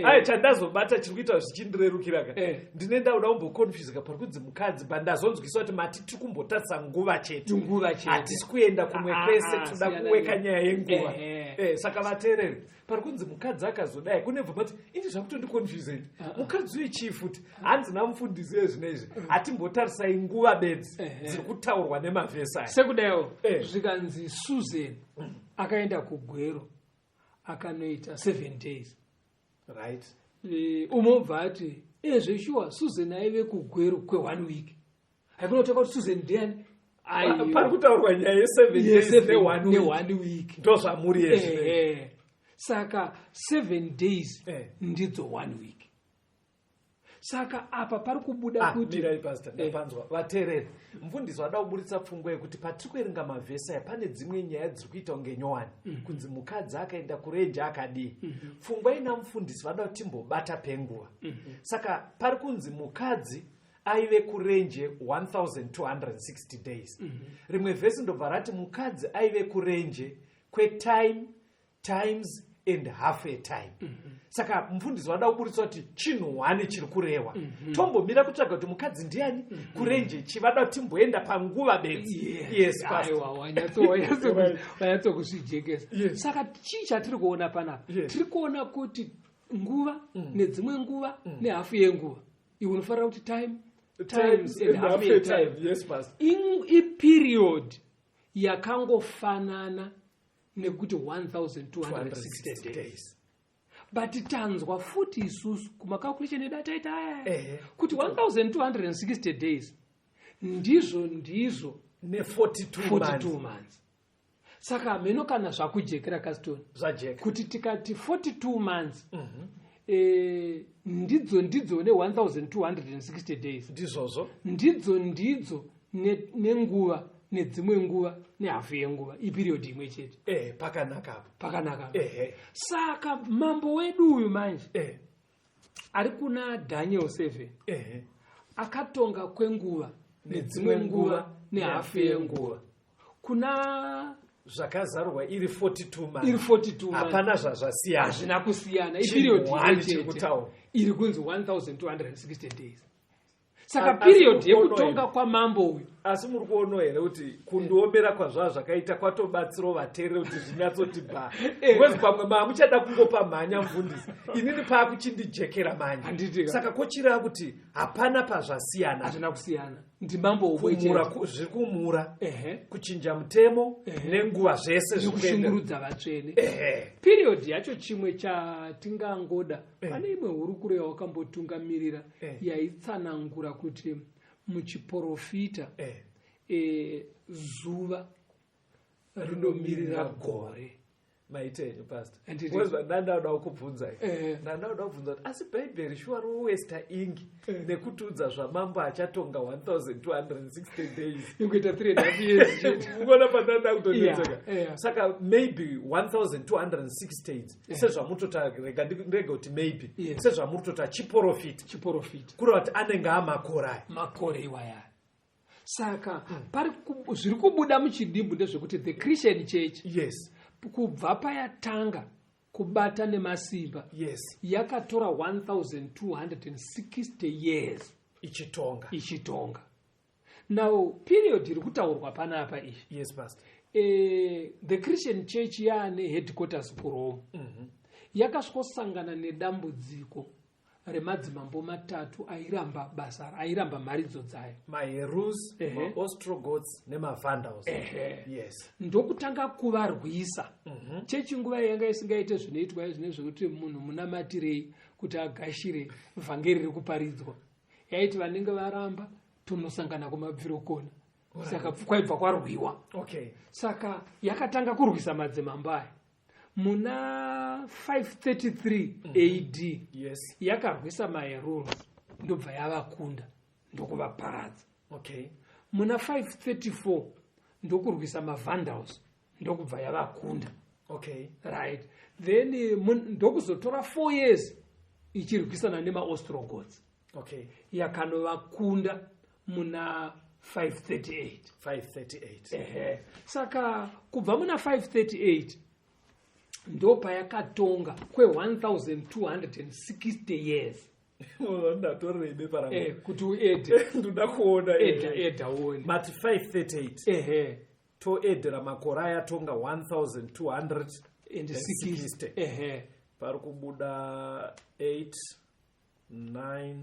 Ai, chandazobata chiri kuita zvichindirerukira ka, ndine ndauda kumboconfusika pari kunzi mukadzi, but ndazonzwisa kuti mati tiri kumbotarisa nguva chete. Nguva chete. Hatisi kuenda kumwe Ah, kwese. ah, Toda siyana kuweka nyaya yenguva. Saka vateereri, pari kunzi mukadzi akazodai kunebva mati ini zvakutondiconfuseni, mukadzi uyu chii futi? Hanzi namufundisi yezvinoizvi hatimbotarisai nguva bedzi dziri kutaurwa nemavhesi aya. Sekudaiwo zvikanzi Susan akaenda kuGweru akanoita 7 days. Umobva ati ezveshuwa Susan aive kuGweru kwe1 week, haikuna kutanga kuti Susan ndiani. Pari kutaurwa nyaya ye7 days ne1 week. Ne1 week. Ndo zvamuri yezvinoizvi. Saka 7 days ndidzo 1 week. Saka apa pari kubuda Ah, kuti mirai pastor, ndapanzwa. Vateereri, mufundisi wada kuburitsa pfungwa yekuti patiri kuverenga mavhesi aya pane dzimwe nyaya dziri kuita kunge nyowani, kunzi mukadzi akaenda kurenje akadii. Pfungwa ina mufundisi vada kuti timbobata penguva. Saka pari kunzi mukadzi aive kurenje 1260 days. Rimwe vhesi ndobva rati mukadzi aive kurenje kwetime times and half a time. Saka mufundisi wada kuburitsa kuti chinhu hwani chiri kurehwa. Tombomira kutsvaga kuti mukadzi ndiani, kurenje chivada kuti timboenda panguva bedzi. Yes, pastor. Aiwa, wanyatsokuzvijekesa. Saka chii chatiri kuona panapa? Tiri kuona kuti nguva nedzimwe nguva nehafu yenguva, iwe unofanira kuti time times and half a time. Yes, pastor. Iperiod yakangofanana nekuti 1260 days. Days. But tanzwa futi isusu kumacalculation edu ataita aya kuti 1260 days ndizvo ndizvo ne42 42 months. Months. Saka mheno kana zvakujekera, Caston. Zvajeka. Kuti tikati 42 months ndidzo ndidzo ne1260 days. Ndizvozvo. Ndidzo ndidzo nenguva nedzimwe nguva nehafu yenguva, iperiod imwe chete. Pakanaka apo. Pakanaka. Saka mambo wedu uyu manje ari kuna Daniel 7 akatonga kwenguva nedzimwe nguva nehafu yenguva kuna Zvakazarurwa iri 42 months. Iri 42 months. Hapana zvazvasiyana. Hazvina kusiyana. Chinhu Iperiod one imwe chiri chete kutaura. iri kunzi 1260 days. Saka Asi period mukono yekutonga iri. kwamambo uyu Asi muri kuonawo here kuti kundiomera kwazvaa zvakaita kwatobatsirawo vateereri kuti zvinyatsoti bha, because pamwe maamuchada kungopa mhanya mufundisi, inini paakuchindijekera manje. Handiti ka. Saka kochireva kuti hapana pazvasiyana? Hazvina kusiyana, ndimambo umwe Kumura chete. Zviri kumura, kuchinja mutemo nenguva, zvese zviri kuenda. Nekushungurudza vatsvene. Period yacho, chimwe chatingangoda, pane imwe hurukuro yawakambotungamirira yaitsanangura kuti muchiprofita zuva rinomirira gore. Maitenyu, Pastor. Handiti. Because ndandauda kubvunza, ndandauda kubvunza kuti asi Bhaibheri shuwa rowesta ingi nekutiudza zvamambo achatonga 1260 days? Ingoita 3.5 years chete. Ukona pandanda kutonetseka. Yeah. Saka maybe 1260 sezvamutota, rega ndirege kuti maybe, sezvamutota chiprofita. Chiprofita. Kureva kuti anenge amakore aya. Makore iwaya. Saka pari zviri kubuda muchidimbu ndezvekuti the Christian Church, kubva payatanga kubata nemasimba, yakatora 1260 years ichitonga. Ichitonga. Now period iri kutaurwa panapa iyi, Yes, Pastor. The Christian Church yaane headquarters kuRome, yakasvosangana nedambudziko remadzimambo matatu airamba basa, airamba mharidzo dzayo. MaHeruls, maOstrogoths nemaVandals. Ndokutanga kuvarwisa. Chechi nguva yanga isingaite zvinoitwa izvino zvekuti munhu munamatirei kuti agashire vhangeri riri kuparidzwa. Yaiti vanenge varamba tonosangana kumabviro kona. Saka kwaibva kwarwiwa. Saka yakatanga kurwisa madzimambo aya muna 533 AD. Yakarwisa maHeruls, ndobva yavakunda, ndokuvaparadza. Muna 534 ndokurwisa maVandals, ndokubva yavakunda. Right, then ndokuzotora 4 years ichirwisana nemaOstrogoths. Yakanovakunda muna 538. 538. Ehe. Saka kubva muna 538 ndo payakatonga kwe1260 years. Ndatorerei bepa rangu? Kuti uedhe. Ndoda kuona. Edha, edha uone. Mati 538? Ehe. Toedhera makore ayatonga, 1260. And 60. Ehe. Pari kubuda 8, 9,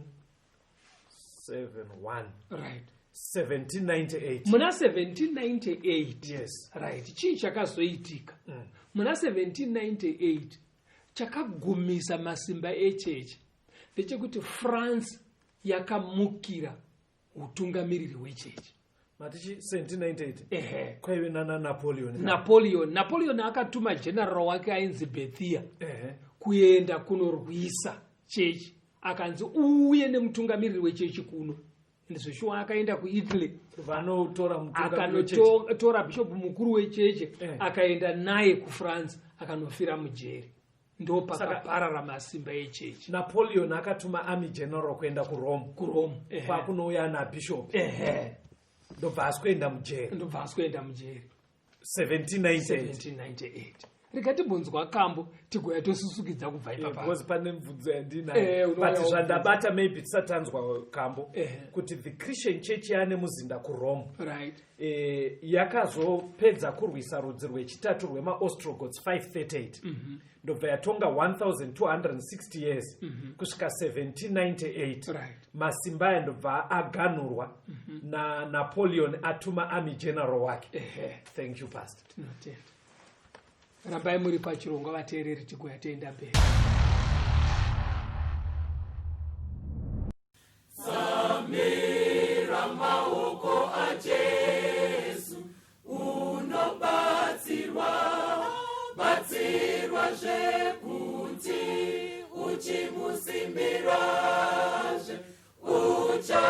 7, 1. 1798. Muna 1798. Right, chii chakazoitika muna 1798 chakagumisa masimba echechi? Ndechekuti France yakamukira utungamiriri hwechechi. Matichi 1798? Ehe. Kwaive nana Napoleon? Napoleon akatuma general wake ainzi Berthier kuenda kunorwisa chechi. Akanzi uuye nemutungamiriri wechechi kuno. Ndizvoshuwa, akaenda kuItaly. Vanotora mutungamiri wechechi. Akanotora bhishopu mukuru wechechi, akaenda naye kuFrance, akanofira mujeri. Ndo pakaparara masimba echechi. Napoleon akatuma army general kuenda kuRome. KuRome, ehe. Kwakunouya nabishop, ndobva asikuenda mujeri. Ndobva asikuenda mujeri. 1798. 1798. Rega timbonzwa kambo, tigoya tosusukidza kubva ipapa. Because pane mibvunzo yandinayo. Unouya But wobvunza. zvandabata, maybe tisatanzwa kambo, kuti the Christian Church yaane muzinda kuRome, yakazopedza kurwisa rudzi rwechitatu rwemaOstrogoths 538, ndobva yatonga 1260 years kusvika 1798. Masimba aya ndobva aganhurwa naNapoleon atuma army general wake. Thank you, Pastor. Tinotenda. Rambai muri pachirongwa, vateereri, tigoya toenda mberi. Maoko aJesu unobatsirwa, batsirwa zvekuti uchimusimbirazve uchazofara.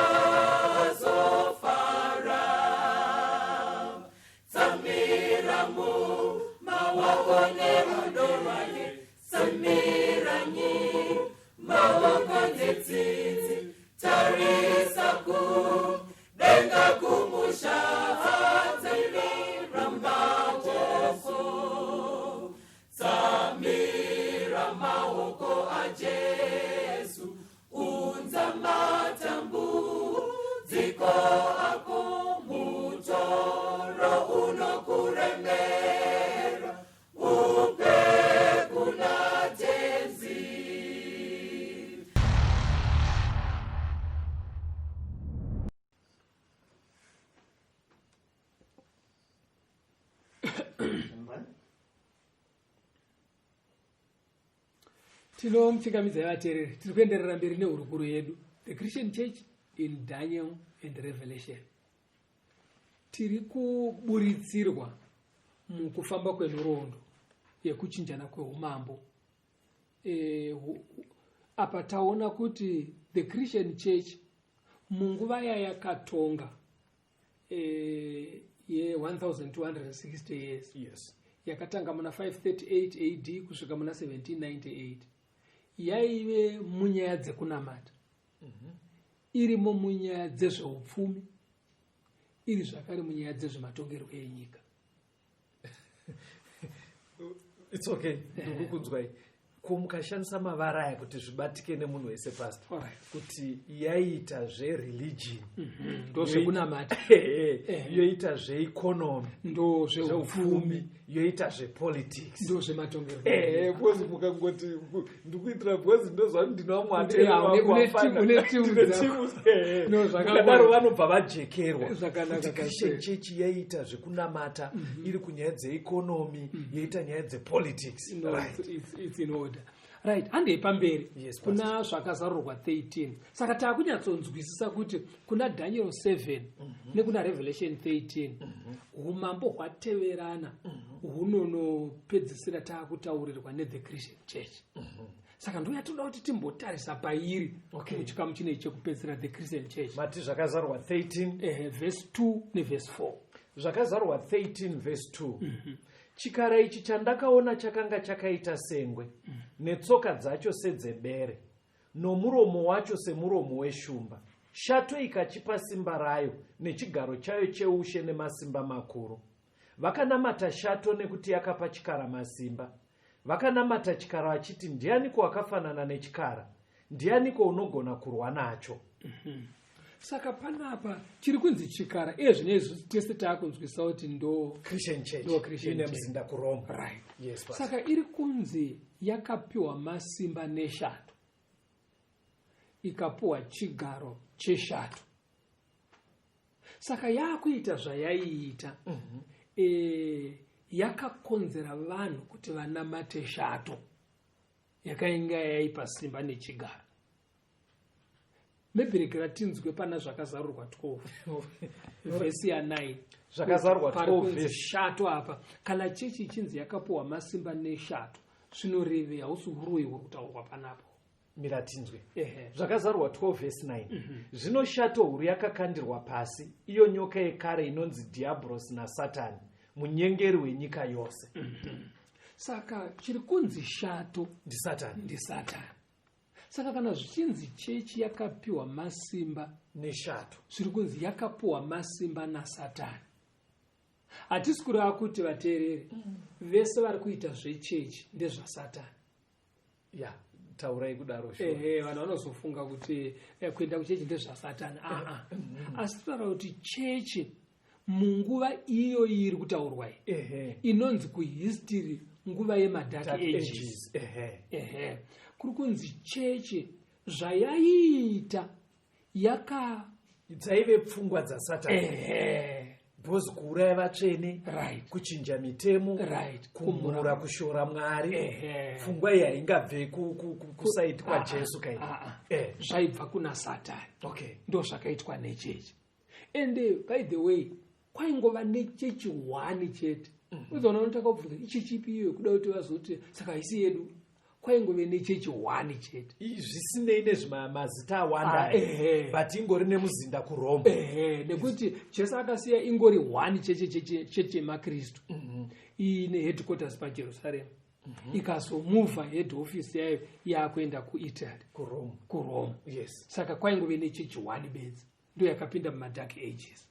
Tsamira mumaoko nerudo rwake, tsamiranyi maoko netsitsi, tarisa kudenga kumusha, tsamira maoko, tsamira maoko aJesu, unza matambudziko ako. Tinomuchingamidzai vateereri, tiri kuenderera mberi nehurukuro yedu, The Christian Church in Daniel and Revelation. Tiri kuburitsirwa mukufamba kwenhoroondo yekuchinjana kweumambo. Apa taona kuti the Christian Church munguva yayakatonga ye1260 years, yakatanga muna 538 AD kusvika muna 1798, yaive munyaya dzekunamata, irimo munyaya dzezveupfumi, iri zvakare munyaya dzezvematongerwo enyika. It's okay, ndikukunzwai. Ko mukashandisa mavara aya kuti zvibatike nemunhu wese, pastor, kuti yaiita zvereligion, Ndozvekunamata. Yoita zveeconomy, ndozveupfumi, yoita zvepolitics, ndozvematongerwo. Because mukangoti ndikuitira, because ndozvati Kuti, ya, une timu dzako. No, zvakanaka. Mukadaro vanobva vajekerwa Zvakanaka kuti Christian kashe. Church yaiita zvekunamata, iri kunyaya dzeeconomy, yoita nyaya dzepolitics. No, it's in order. Right, handei pamberi. Yes, Kuna Zvakazarurwa 13. Saka taakunyatsonzwisisa kuti kuna Daniel 7 nekuna Revelation 13, umambo hwateverana hunonopedzisira taakutaurirwa nethe Christian Church. Saka ndo yatoda kuti timbotarisa pairi muchikamu chinei chekupedzisira, the Christian Church. Mati Zvakazarurwa 13? Verse 2 nevhesi 4. Zvakazarurwa 13 verse 2: Chikara ichi chandakaona chakanga chakaita sengwe, netsoka dzacho sedzebere, nomuromo wacho semuromo weshumba. Shato ikachipa simba rayo nechigaro chayo cheushe nemasimba makuru. Vakanamata shato nekuti yakapa chikara masimba. Vakanamata chikara vachiti, "Ndianiko wakafanana nechikara? Ndianiko unogona kurwa nacho?" Saka panapa chiri kunzi chikara iye zvinezvi tese taakunzwisa kuti ndo Christian Church. Ndo Christian Ine Church. muzinda kuRoma. Yes, Pastor. Saka iri kunzi yakapiwa masimba neshato, ikapiwa chigaro cheshato. Saka yaakuita zvayaiita, yakakonzera vanhu kuti vanamate shato yakainga yaipa simba nechigaro. Maybe regera tinzwe pana Zvakazarurwa 12 vhesi ya9. Zvakazarurwa Pari 12 kunzi vhesi. shato apa. Kana chechi ichinzi yakapiwa masimba neshato, zvinoreve hausi uroyi huri kutaurwa panapo. Mira tinzwe. Ehe. Zvakazarurwa 12 vhesi 9: Zvino shato huru yakakandirwa pasi, iyo nyoka yekare inonzi Dhiabhorosi naSatani, munyengeri wenyika yose. Saka chiri kunzi shato NdiSatani. NdiSatani. Saka kana zvichinzi chechi yakapiwa masimba neshato, zviri kunzi yakapiwa masimba naSatani. Hatisi kureva kuti, vateereri, vese vari kuita zvechechi ndezvaSatani. Ya, taurai kudaro, sure. Ehe, vanhu vanozofunga kuti kuenda kuchechi ndezvaSatani. Aa, asi totaura kuti chechi munguva iyo iri kutaurwa iyi, inonzi kuhistory nguva yemadark Dark ages. Ages. Ehe. Ehe, kuri kunzi chechi zvayaiita yaka Dzaive pfungwa dzaSatani, because kuuraya vatsvene, kuchinja mitemo, kumhura, kushora Mwari. Pfungwa iyi haingabve kuside kwaJesu kai. Ah, ah. Zvaibva kuna Satani. Ndo zvakaitwa nechechi. Ende by the way, kwaingova nechechi one chete. Uzoona unotanga kubvunza, ichi chipi iyo kuda kuti vazoti saka haisi yedu. Kwaingove nechechi one chete. Zvisinei nezvimazita awanda, Ah, ehe. but ingori nemuzinda kuRoma. Ehe, nekuti Jesu akasiya ingori one cheche, cheche yemakristu iine headquarters paJerusarema, ikazomuvha head office yayo yakuenda kuItaly. KuRoma. KuRoma. Saka kwaingove nechechi one bedzi, ndo yakapinda mumadark ages.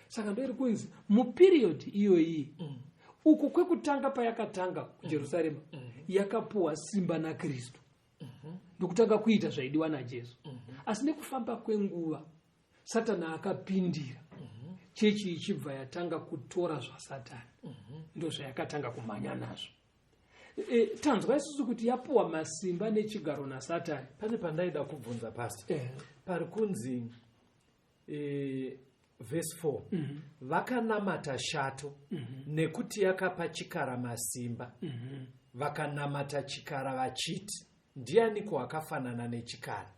Saka ndo iri kunzi muperiod iyoyi, uku kwekutanga payakatanga kuJerusarema, yakapuwa simba naKristu ndokutanga kuita zvaidiwa naJesu. Asi nekufamba kwenguva Satani akapindira, chechi ichibva yatanga kutora zvaSatani, ndo zvayakatanga kumhanya nazvo. Tanzwa isusu kuti yapuwa masimba nechigaro naSatani. Pane pandaida kubvunza, pastor. Pari kunzi vhesi 4, "Vakanamata shato nekuti yakapa chikara masimba. Vakanamata chikara vachiti, Ndianiko akafanana nechikara?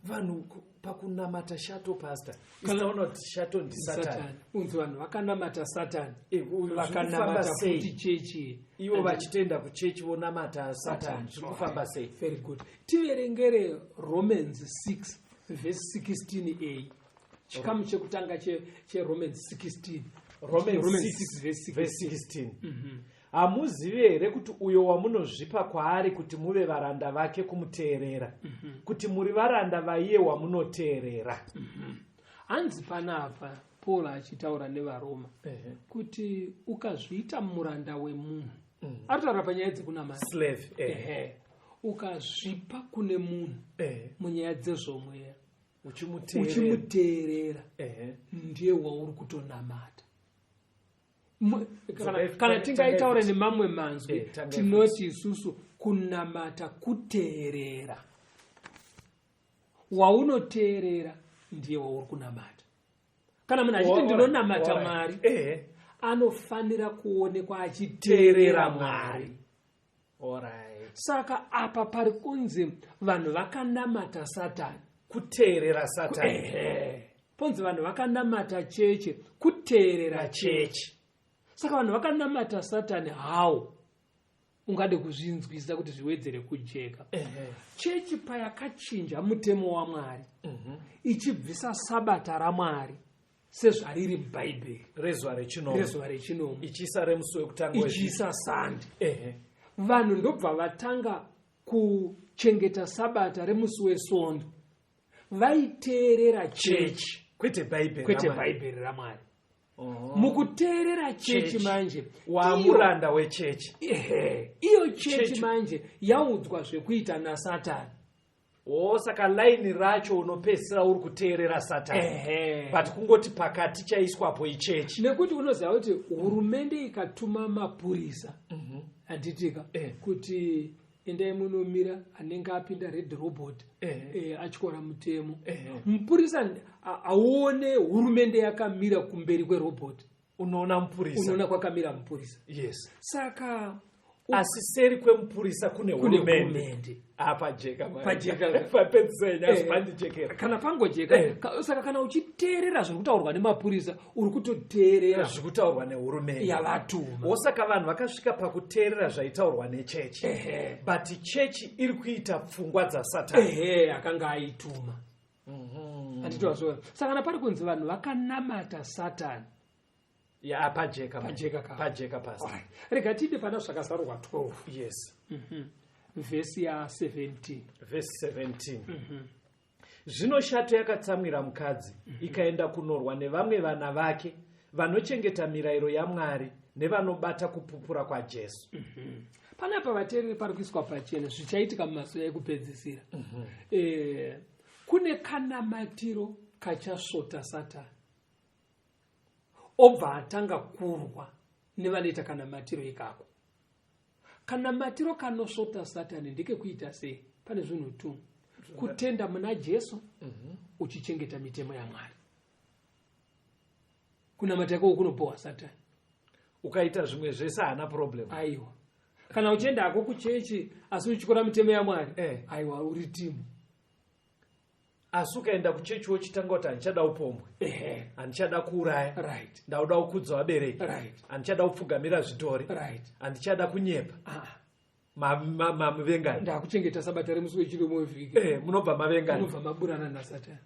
Vanhu pakunamata shato, pastor, isitaona kuti shato ndisatani. Unzi vanhu vakanamata Satani. Zvirikufamba Vakanamata sei? futi chechi. Ivo vachitenda kuchechi, vonamata Satani. Zviri kufamba sei? Very good. Tiverengere Romans 6 verse 16a, chikamu chekutanga cheRomans 16. Romans Romans 6 6 verse 16. Verse 16. Hamuzivi here kuti uyo wamunozvipa kwaari kuti muve varanda vake kumuteerera, kuti muri varanda vaiye wamunoteerera? Hanzi panapa Paul achitaura nevaRoma kuti ukazviita muranda wemunhu, aritaura panyaya dzekunamata. Slave. Ehe, ukazvipa kune munhu munyaya dzezvomweya, Uchimuteerera. Uchimuteerera, ndiye wauri kutonamata. Kana tingaitaura nemamwe manzwi, Tangai. tinoti isusu kunamata kuteerera. Waunoteerera ndiye wauri kunamata. Kana munhu achiti ndinonamata Mwari, anofanira kuonekwa achiteerera Teerera Mwari. Mwari. Alright. Saka apa pari kunzi vanhu vakanamata Satani Kuteerera Satani. Ehe. Ponzi vanhu vakanamata cheche kuteerera cheche. Saka vanhu vakanamata Satani hawo, ungade kuzvinzwisisa kuti zviwedzere kujeka, chechi payakachinja mutemo waMwari, ichibvisa sabata raMwari sezvariri muBhaibheri, rezuva rechinomwe, rezuva rechinomwe, ichiisa remusi wekutanga wevhiki. Ichiisa Sande, vanhu ndobva vatanga kuchengeta sabata remusi weSondo, vaiteerera chechi, kwete Bhaibheri kwete raMwari. Bhaibheri raMwari. Mukuteerera chechi Chechi. manje, Wamuranda wechechi. Ehe, iyo chechi Chechi. manje yaudzwa zvekuita naSatani. O, saka laini racho unopedzisira uri kuteerera Satani, but kungoti pakati chaiswapo ichechi. Nekuti unoziva kuti hurumende ikatuma mapurisa, handitika, kuti endai munomira anenge apinda red robot, atyora mutemo, mupurisa hauone hurumende yakamira kumberi kwerobot. Unoona mupurisa. Unoona kwakamira mupurisa. Saka Asi seri kwemupurisa kune kune hurumende. hurumende. Apajeka. Pajeka. Papedzisei asi pandijekera. Kana pangojeka. Saka kana uchiteerera zviri kutaurwa nemapurisa, uri kutoteerera Zviri kutaurwa nehurumende yavatuma. Wosaka vanhu vakasvika pakuteerera zvaitaurwa nechechi, but chechi iri kuita pfungwa dzaSatani. Ehe, akanga aituma, handiti? Saka kana pari kunzi vanhu vakanamata Satani, Ya, pajeka manje. Pajeka ka. Pajeka pasi. Alright. Rega tiinde pana Zvakazarurwa 12, vhesi ya17. Vhesi 17. Zvino shato yakatsamwira mukadzi, ikaenda kunorwa nevamwe vana vake vanochengeta mirayiro yaMwari nevanobata kupupura kwaJesu. Panapa, vateereri, pari kuiswa pachena zvichaitika mumazuva ekupedzisira. Kune kanamatiro kachasvota Satani, obva atanga kurwa nevanoita kanamatiro ikako. Kanamatiro kanosvota Satani ndekekuita sei? Pane zvinhu tu: kutenda muna Jesu, uchichengeta mitemo yaMwari. Kunamata ikoko kunobohwa Satani. Ukaita zvimwe zvese, haana problem. Aiwa, kana uchienda hako kuchechi asi uchityora mitemo yaMwari, aiwa, uri timu. Asi ukaenda kuchechi wochitanga kuti handichada upombwe, handichada kuuraya, ndauda kukudza vabereki, handichada kupfugamira zvidhori, handichada kunyepa, mamuvengani. Ndakuchengeta sabata remusi wechinomwe wevhiki. Munobva mavengani. Unobva maburana naSatani,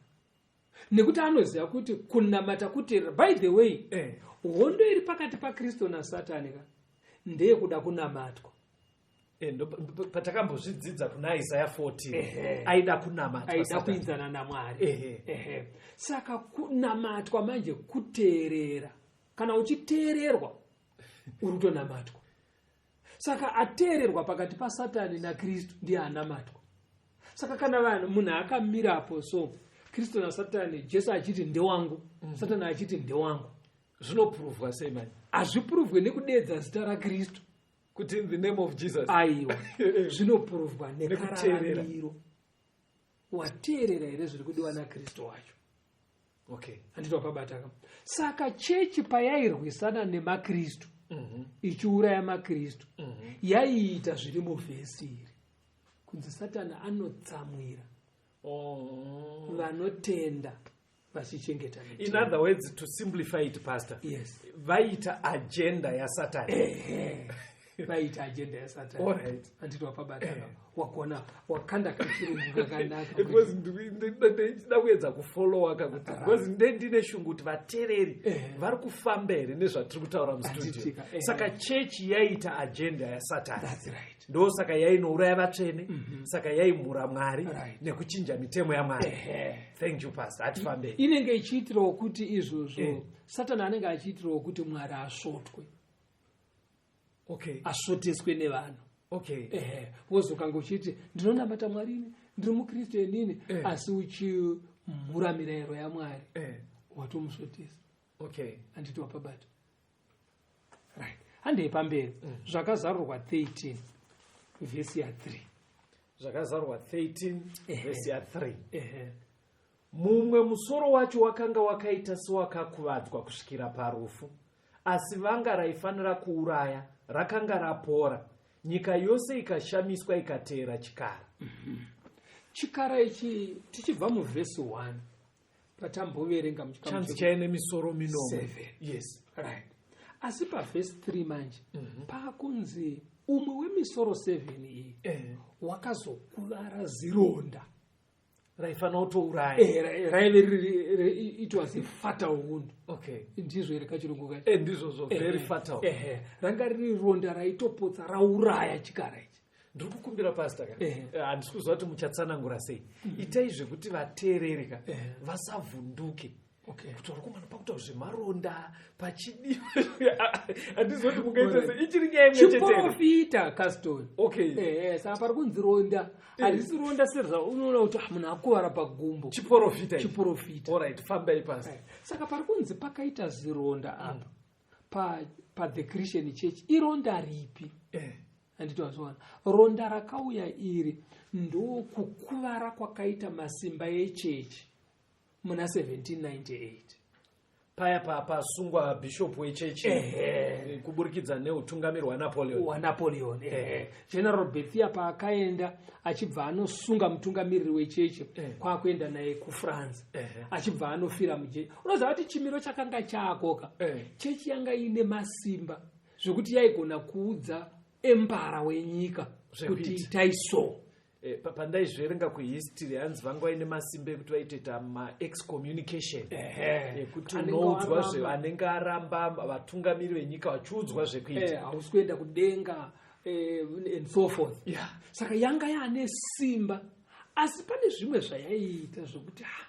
nekuti anoziva kuti kunamata kuteerera. By the way, hondo iri pakati paKristu naSatani ka ndeyekuda kunamatwa. Patakambozvidzidza kuna Isaya 14, aida kunamatwa Aida Satani. kuinzana naMwari. Ehe. Saka kunamatwa manje kuteerera. Kana uchiteererwa, uri kutonamatwa. Saka ateererwa pakati paSatani naKristu ndiye anamatwa. Saka kana vanhu, munhu akamirapo, so Kristu naSatani, Jesu achiti ndewangu, Satani achiti ndewangu. Zvinopuruvhwa sei mani? Hazvipuruvhwe nekudeedza zita raKristu. Kuti in the name of Jesus. Aiwa, zvinopuruvhwa Nekuteerera. nekararamiro. Wateerera here zviri kudiwa naKristu wacho? Handiti wapabataka? Saka chechi payairwisana nemaKristu, ichiuraya maKristu, yaiita zviri muvhesi iri. Kunzi Satani anotsamwira Oh. vanotenda vachichengeta In mitemo. other words, to simplify it, pastor, Yes. vaita agenda yaSatani. Ehe. Vaita agenda yaSatani. Alright. Handiti wapabatana? Wagona, wakanda kachirungu kakanaka. Because ndida kuedza kufollowa kakuti, because ndendine shungu kuti vateereri vari kufamba here nezvatiri kutaura mustudio. Handitika, ehe. Saka chechi yaita agenda yaSatani. That's right. Ndosaka yainouraya vatsvene, saka yaimhura Mwari nekuchinja mitemo yaMwari. Thank you, pastor, hatifambei. Inenge ichiitirawo kuti izvozvo, Satani anenge achiitirawo kuti Mwari asvotwe, asvoteswe nevanhu. Ehe, wozokanga uchiti, "Ndinonamata Mwari ini, ndiri mukristu inini," asi uchimhura mirayiro yaMwari, watomusvotesa. Handiti wapabata? Right, handei pamberi. Zvakazarurwa 13 vhesi ya3. Zvakazarurwa 13 vhesi ya3. Ehe. Mumwe musoro wacho wakanga wakaita sewakakuvadzwa kusvikira parufu, asi vanga raifanira kuuraya rakanga rapora. Nyika yose ikashamiswa, ikateera chikara. Chikara ichi, tichibva muvhesi 1 patamboverenga muchikamu Chanzi chaine misoro minomwe. Seven. Yes. Right, asi pavhesi 3 manje paakunzi umwe wemisoro 7 iyi wakazokuvara zironda raifanira kutouraya. Raive riri it was a fatal wound. Ndizvo here kachirungu kacho? Ndizvozvo, very fatal. Ehe, ranga riri ronda raitopotsa rauraya chikara ichi. Ndiri kukumbira, pastor ka, handisi kuziva kuti muchatsanangura sei. Itai zvekuti vateereri ka vasavhunduke kuti vari kumana pakutaura zvemaronda pachidiwa. Handizivi kuti mungaita sei, ichiri nyaya imwe chete here? Chiprofita, Caston. Okay. Saka pari kunzi ronda harisi ronda sezva unoona kuti, ah, munhu akuvara pagumbo. Chiprofita ichi. Chiprofita. Alright, fambai, pastor. Right. Saka pari kunzi pakaita zironda apa pa the Christian Church, ironda ripi? Handiti wazowana ronda rakauya iri ndokukuvara kwakaita masimba echechi muna 1798. Paya pasungwa bishop wechechi kuburikidza neutungamiri hwaNapoleon. WaNapoleon, ehe. General Berthier paakaenda achibva anosunga mutungamiriri wechechi, kwakuenda naye kuFrance, achibva anofira mujechi. Unoziva kuti chimiro chakanga chaakoka, chechi yanga iine masimba zvekuti yaigona kuudza emperor wenyika kuti Zvekuita. itai so. Pandaizverenga kuhistory, hanzi vanga vaine masimba ekuti vaitoita maexcommunication, ekuti Anenge unoudzwa aramba. anenge aramba, vatungamiri venyika vachiudzwa zvekuita. Hausi kuenda kudenga, and so forth. Saka yanga yaane simba, asi pane zvimwe zvayaiita zvokuti, ah,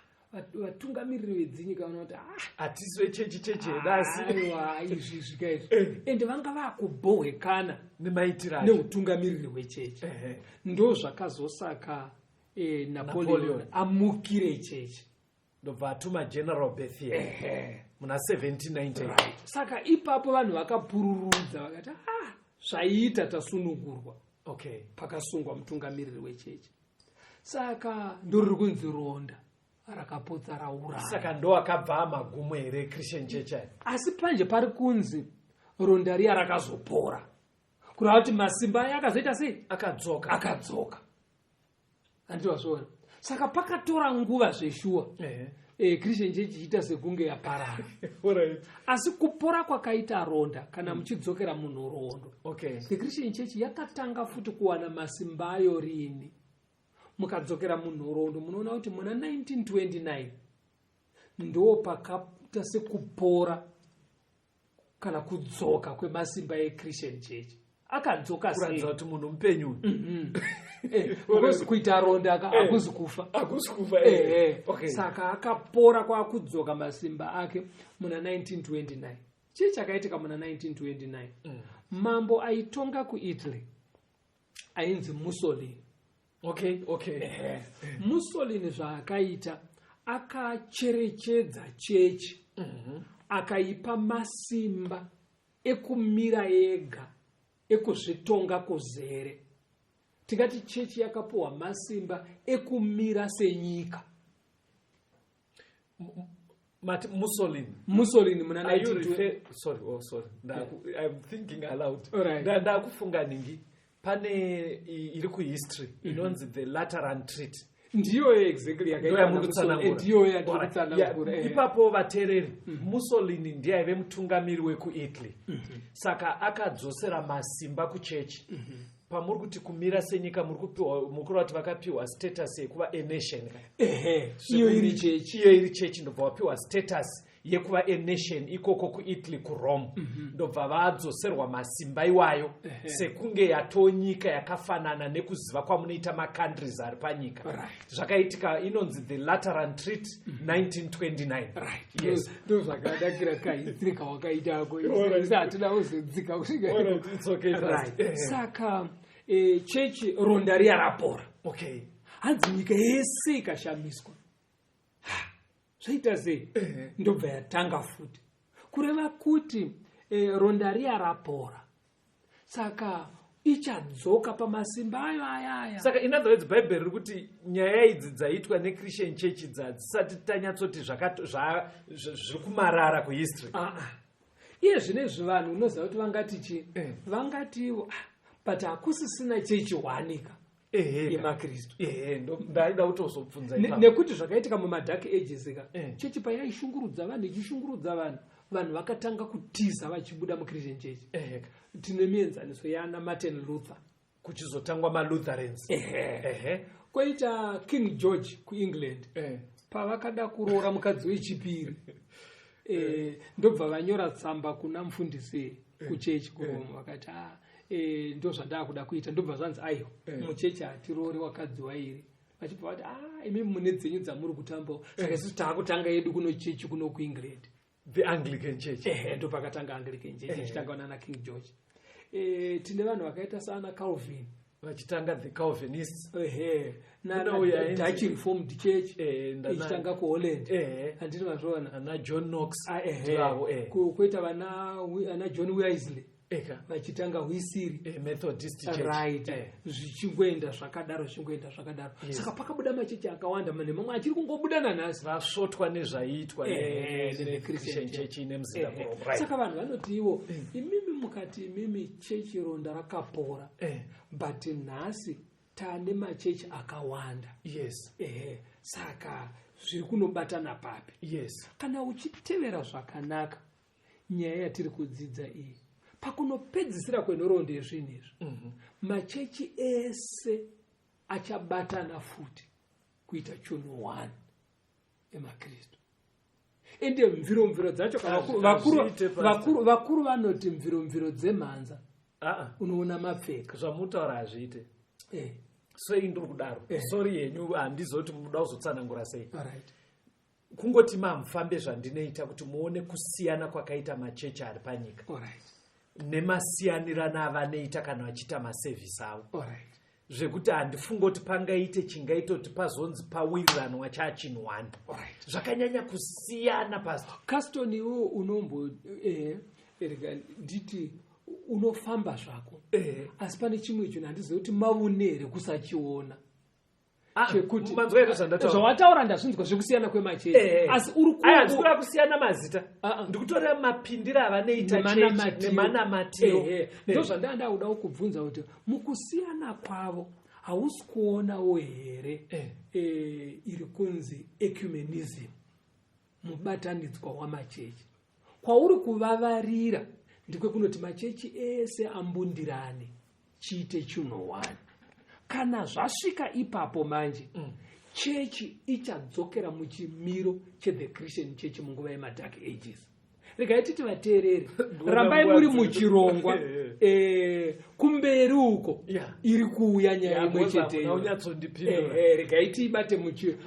vatungamiriri vedzinyika vanoti, ah, Hatisi vechechi, chechi hedu, asi aiwa, izvi zvika izvi, ende vanga vaakubhohwekana nemaitiro acho neutungamiriri hwechechi. Ndo zvakazosaka Napoleon Napoleon. amukire chechi. Ndobva atuma General Berthier muna 1798. Right. Saka ipapo vanhu vakapururudza vakati, ah, zvaita, tasunungurwa pakasungwa mutungamiriri wechechi. Saka ndoriri kunzi ronda rakapotsa rauraya. Saka ndo akabva amagumo here Christian Church aya? Asi panje pari kunzi ronda riya rakazopora, kureva kuti masimba aya akazoita sei? Akadzoka. Akadzoka, handiti wazviona? Saka pakatora nguva zveshuwa Christian Church ichiita sekunge yaparara. Asi kupora kwakaita ronda, kana muchidzokera munhoroondo, the Christian Church yakatanga futi kuwana masimba ayo rini? Mukadzokera munhoroondo munoona kuti muna 1929 ndo pakaita sekupora kana kudzoka kwemasimba eChristian Church. Akadzoka sei? Kuratidza kuti munhu mupenyu uyu. Because kuita ronda hakuzi kufa. Hakusi kufa. Saka akapora, kwakudzoka masimba ake muna 1929. Chii chakaitika muna 1929? Mambo aitonga kuItaly ainzi Mussolini. Mussolini zvaakaita, akacherechedza chechi, akaipa masimba ekumira ega, ekuzvitonga kuzere. Tingati chechi yakapiwa masimba ekumira senyika. Mati Mussolini? Mussolini muna Are you 1920. Sorry, oh, sorry. I'm thinking aloud. Alright. Ndakufunga ningi. Pane iri kuhistory inonzi the Lateran Treaty. Ndiyo exactly Ndo yamuri kutsanangura. Ndiyo yandiri kutsanangura. Yeah, ipapo vateereri, Mussolini ndiye aive mutungamiri wekuItaly, saka akadzosera masimba kuchechi. Pamuri kuti kumira senyika, muri kupiwa, muri kureva kuti vakapiwa status yekuva a nation ka? Ehe, iyo iri chechi. Iyo iri chechi, ndobva vapiwa status yekuva a nation ikoko kuItaly, kuRome, ndobva vadzoserwa masimba iwayo sekunge yatonyika yakafanana nekuziva kwamunoita macountries ari panyika. Zvakaitika inonzi the Lateran Treaty, 1929. Yes. Ndo zvakanakira kahistory kawakaitako. Alright. Isi hatina kuzodzika kusvika. Alright, it's okay, Pastor. Saka chechi ronda riya rapora. Hanzi nyika yese ikashamiswa. Ha, zvaita sei? Ndobva yatanga futi, kureva kuti ronda riya rapora, saka ichadzoka pamasimba ayo ayaya. Saka in other words, Bhaibheri riri kuti nyaya idzi dzaitwa neChristian church dzadzisati tanyatsoti zviri kumarara kuhistory. Ah, ah. Iye zvinezvi vanhu unoziva kuti vangati chi vangatiwo, "Ah, but hakusisina chechi hwanika yemakristu." Ehe, ndaida kutozobvunza ipapo. Nekuti zvakaitika mumadark ages ka, chechi payaishungurudza vanhu, ichishungurudza vanhu, vanhu vakatanga kutiza vachibuda muChristian church. Tine mienzaniso yana Martin Luther. Kuchizotangwa maLutherans. Kwoita King George kuEngland, pavakada kuroora mukadzi wechipiri, ndobva vanyora tsamba kuna mufundisi kuchechi kuRoma, vakati, "Ah, ndo zvandaa kuda kuita." Ndobva zvanzi, "Aiwa, muchechi hatiroori wakadzi wairi." Vachibva vati, "Ah, imi mune dzenyu dzamuri kutambawo, saka isusu taakutanga yedu kuno chechi kuno kuEngland." The Anglican Church. Ehe, ndo pakatanga Anglican Church, ichitanga nana King George. Tine vanhu vakaita saana Calvin. Vachitanga the Calvinists. Ehe. Kuna uyu Dutch Reformed Church, ichitanga kuHolland. Handiti mazviona? Ana John Knox. Ah, ehe. Ndivavo, Kwoita vana ana John Wesley, vachitanga Hwisiri. Methodist Church. Right. Zvichingoenda zvakadaro, zvichingoenda zvakadaro. Saka pakabuda machechi akawanda, mane mamwe achiri kungobuda nanhasi. Vasvotwa nezvaiitwa neChristian neChristian Church. Church ine muzinda kuRome. Right. Saka vanhu vanoti ivo, imimi mukati imimi chechi ronda rakapora, but nhasi taane machechi akawanda. Ehe, saka zviri kunobatana papi? Kana uchitevera zvakanaka nyaya yatiri kudzidza iyi, pakunopedzisira kwenhoroondo yezvinhu izvi, machechi ese achabatana futi kuita chinhu one emakristu. Ende mviromviro dzacho ka, Hazviite, Pastor. vakuru vanoti mviromviro dzemhanza Ah, unoona mapfeka. Zvamutaura hazviite. Sei ndiri kudaro? Sorry yenyu, handizoti muda kuzotsanangura sei. Kungoti mamufambe zvandinoita kuti muone kusiyana kwakaita machechi ari panyika nemasiyanirana avanoita kana vachiita masevhisi avo, zvekuti handifungi kuti pangaite chingaite kuti pazonzi pawiriranwa chachinhu one. Zvakanyanya kusiyana, Pastor. Caston, iwo unombo rega nditi unofamba zvako, asi pane chimwe chinhu handizivi kuti maune here kusachiona. Ah, Chekuti manzwa here zvandataura? Zvawataura ndazvinzwa, zvekusiyana kwemachechi, asi uri Aya, handisi kureva kusiyana mazita. Ah, ah. Ndikutoreva mapindiro avanoita chechi Nemanamatiro. nemanamatiro. Ehe, ndo zvandanga kuda kukubvunza kuti mukusiyana kwavo hausi kuonawo here iri kunzi ecumenism, mubatanidzwa wamachechi, kwauri kuvavarira ndikwe kunoti machechi ese ambundirane chiite chinhu one. Kana zvasvika ipapo manje, chechi ichadzokera muchimiro chethe Christian Church munguva yemadark ages. Regai titi vateereri, Ndikuona rambai nguva muri dzedu. muchirongwa. Kumberi uko iri kuuya nyaya imwe cheteyo. Unyatsondipindura. Regai tiibate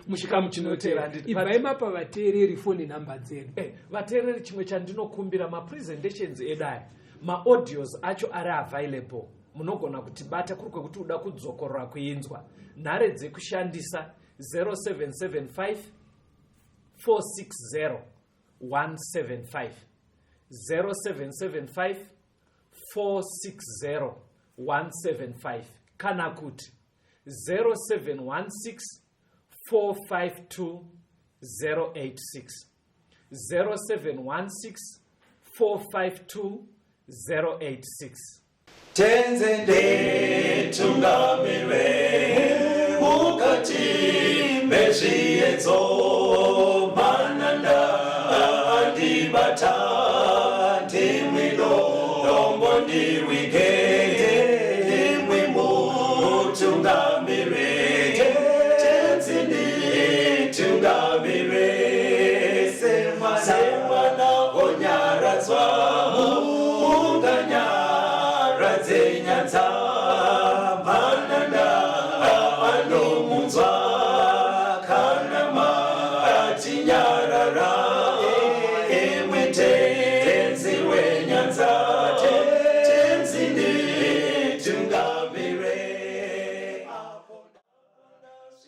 muchikamu chinotera. Handiti, Ibvai mapa vateereri foni nhamba dzedu. Vateereri, chimwe chandinokumbira, mapresentations edu aya, maaudios acho ari available, munogona kutibata kuri kwekuti uda kudzokorora kuinzwa. Nhare dzekushandisa: 0775 460 175, 0775 460 175, kana kuti 0716 452 086, 0716 452 086. Tenzi nditungamire mukati mezviedzo. Mananda andibata, ndimwi dombo ndiwige, ndimwi mutungamire. Tenzi nditungamire, semwana onyaradzwa.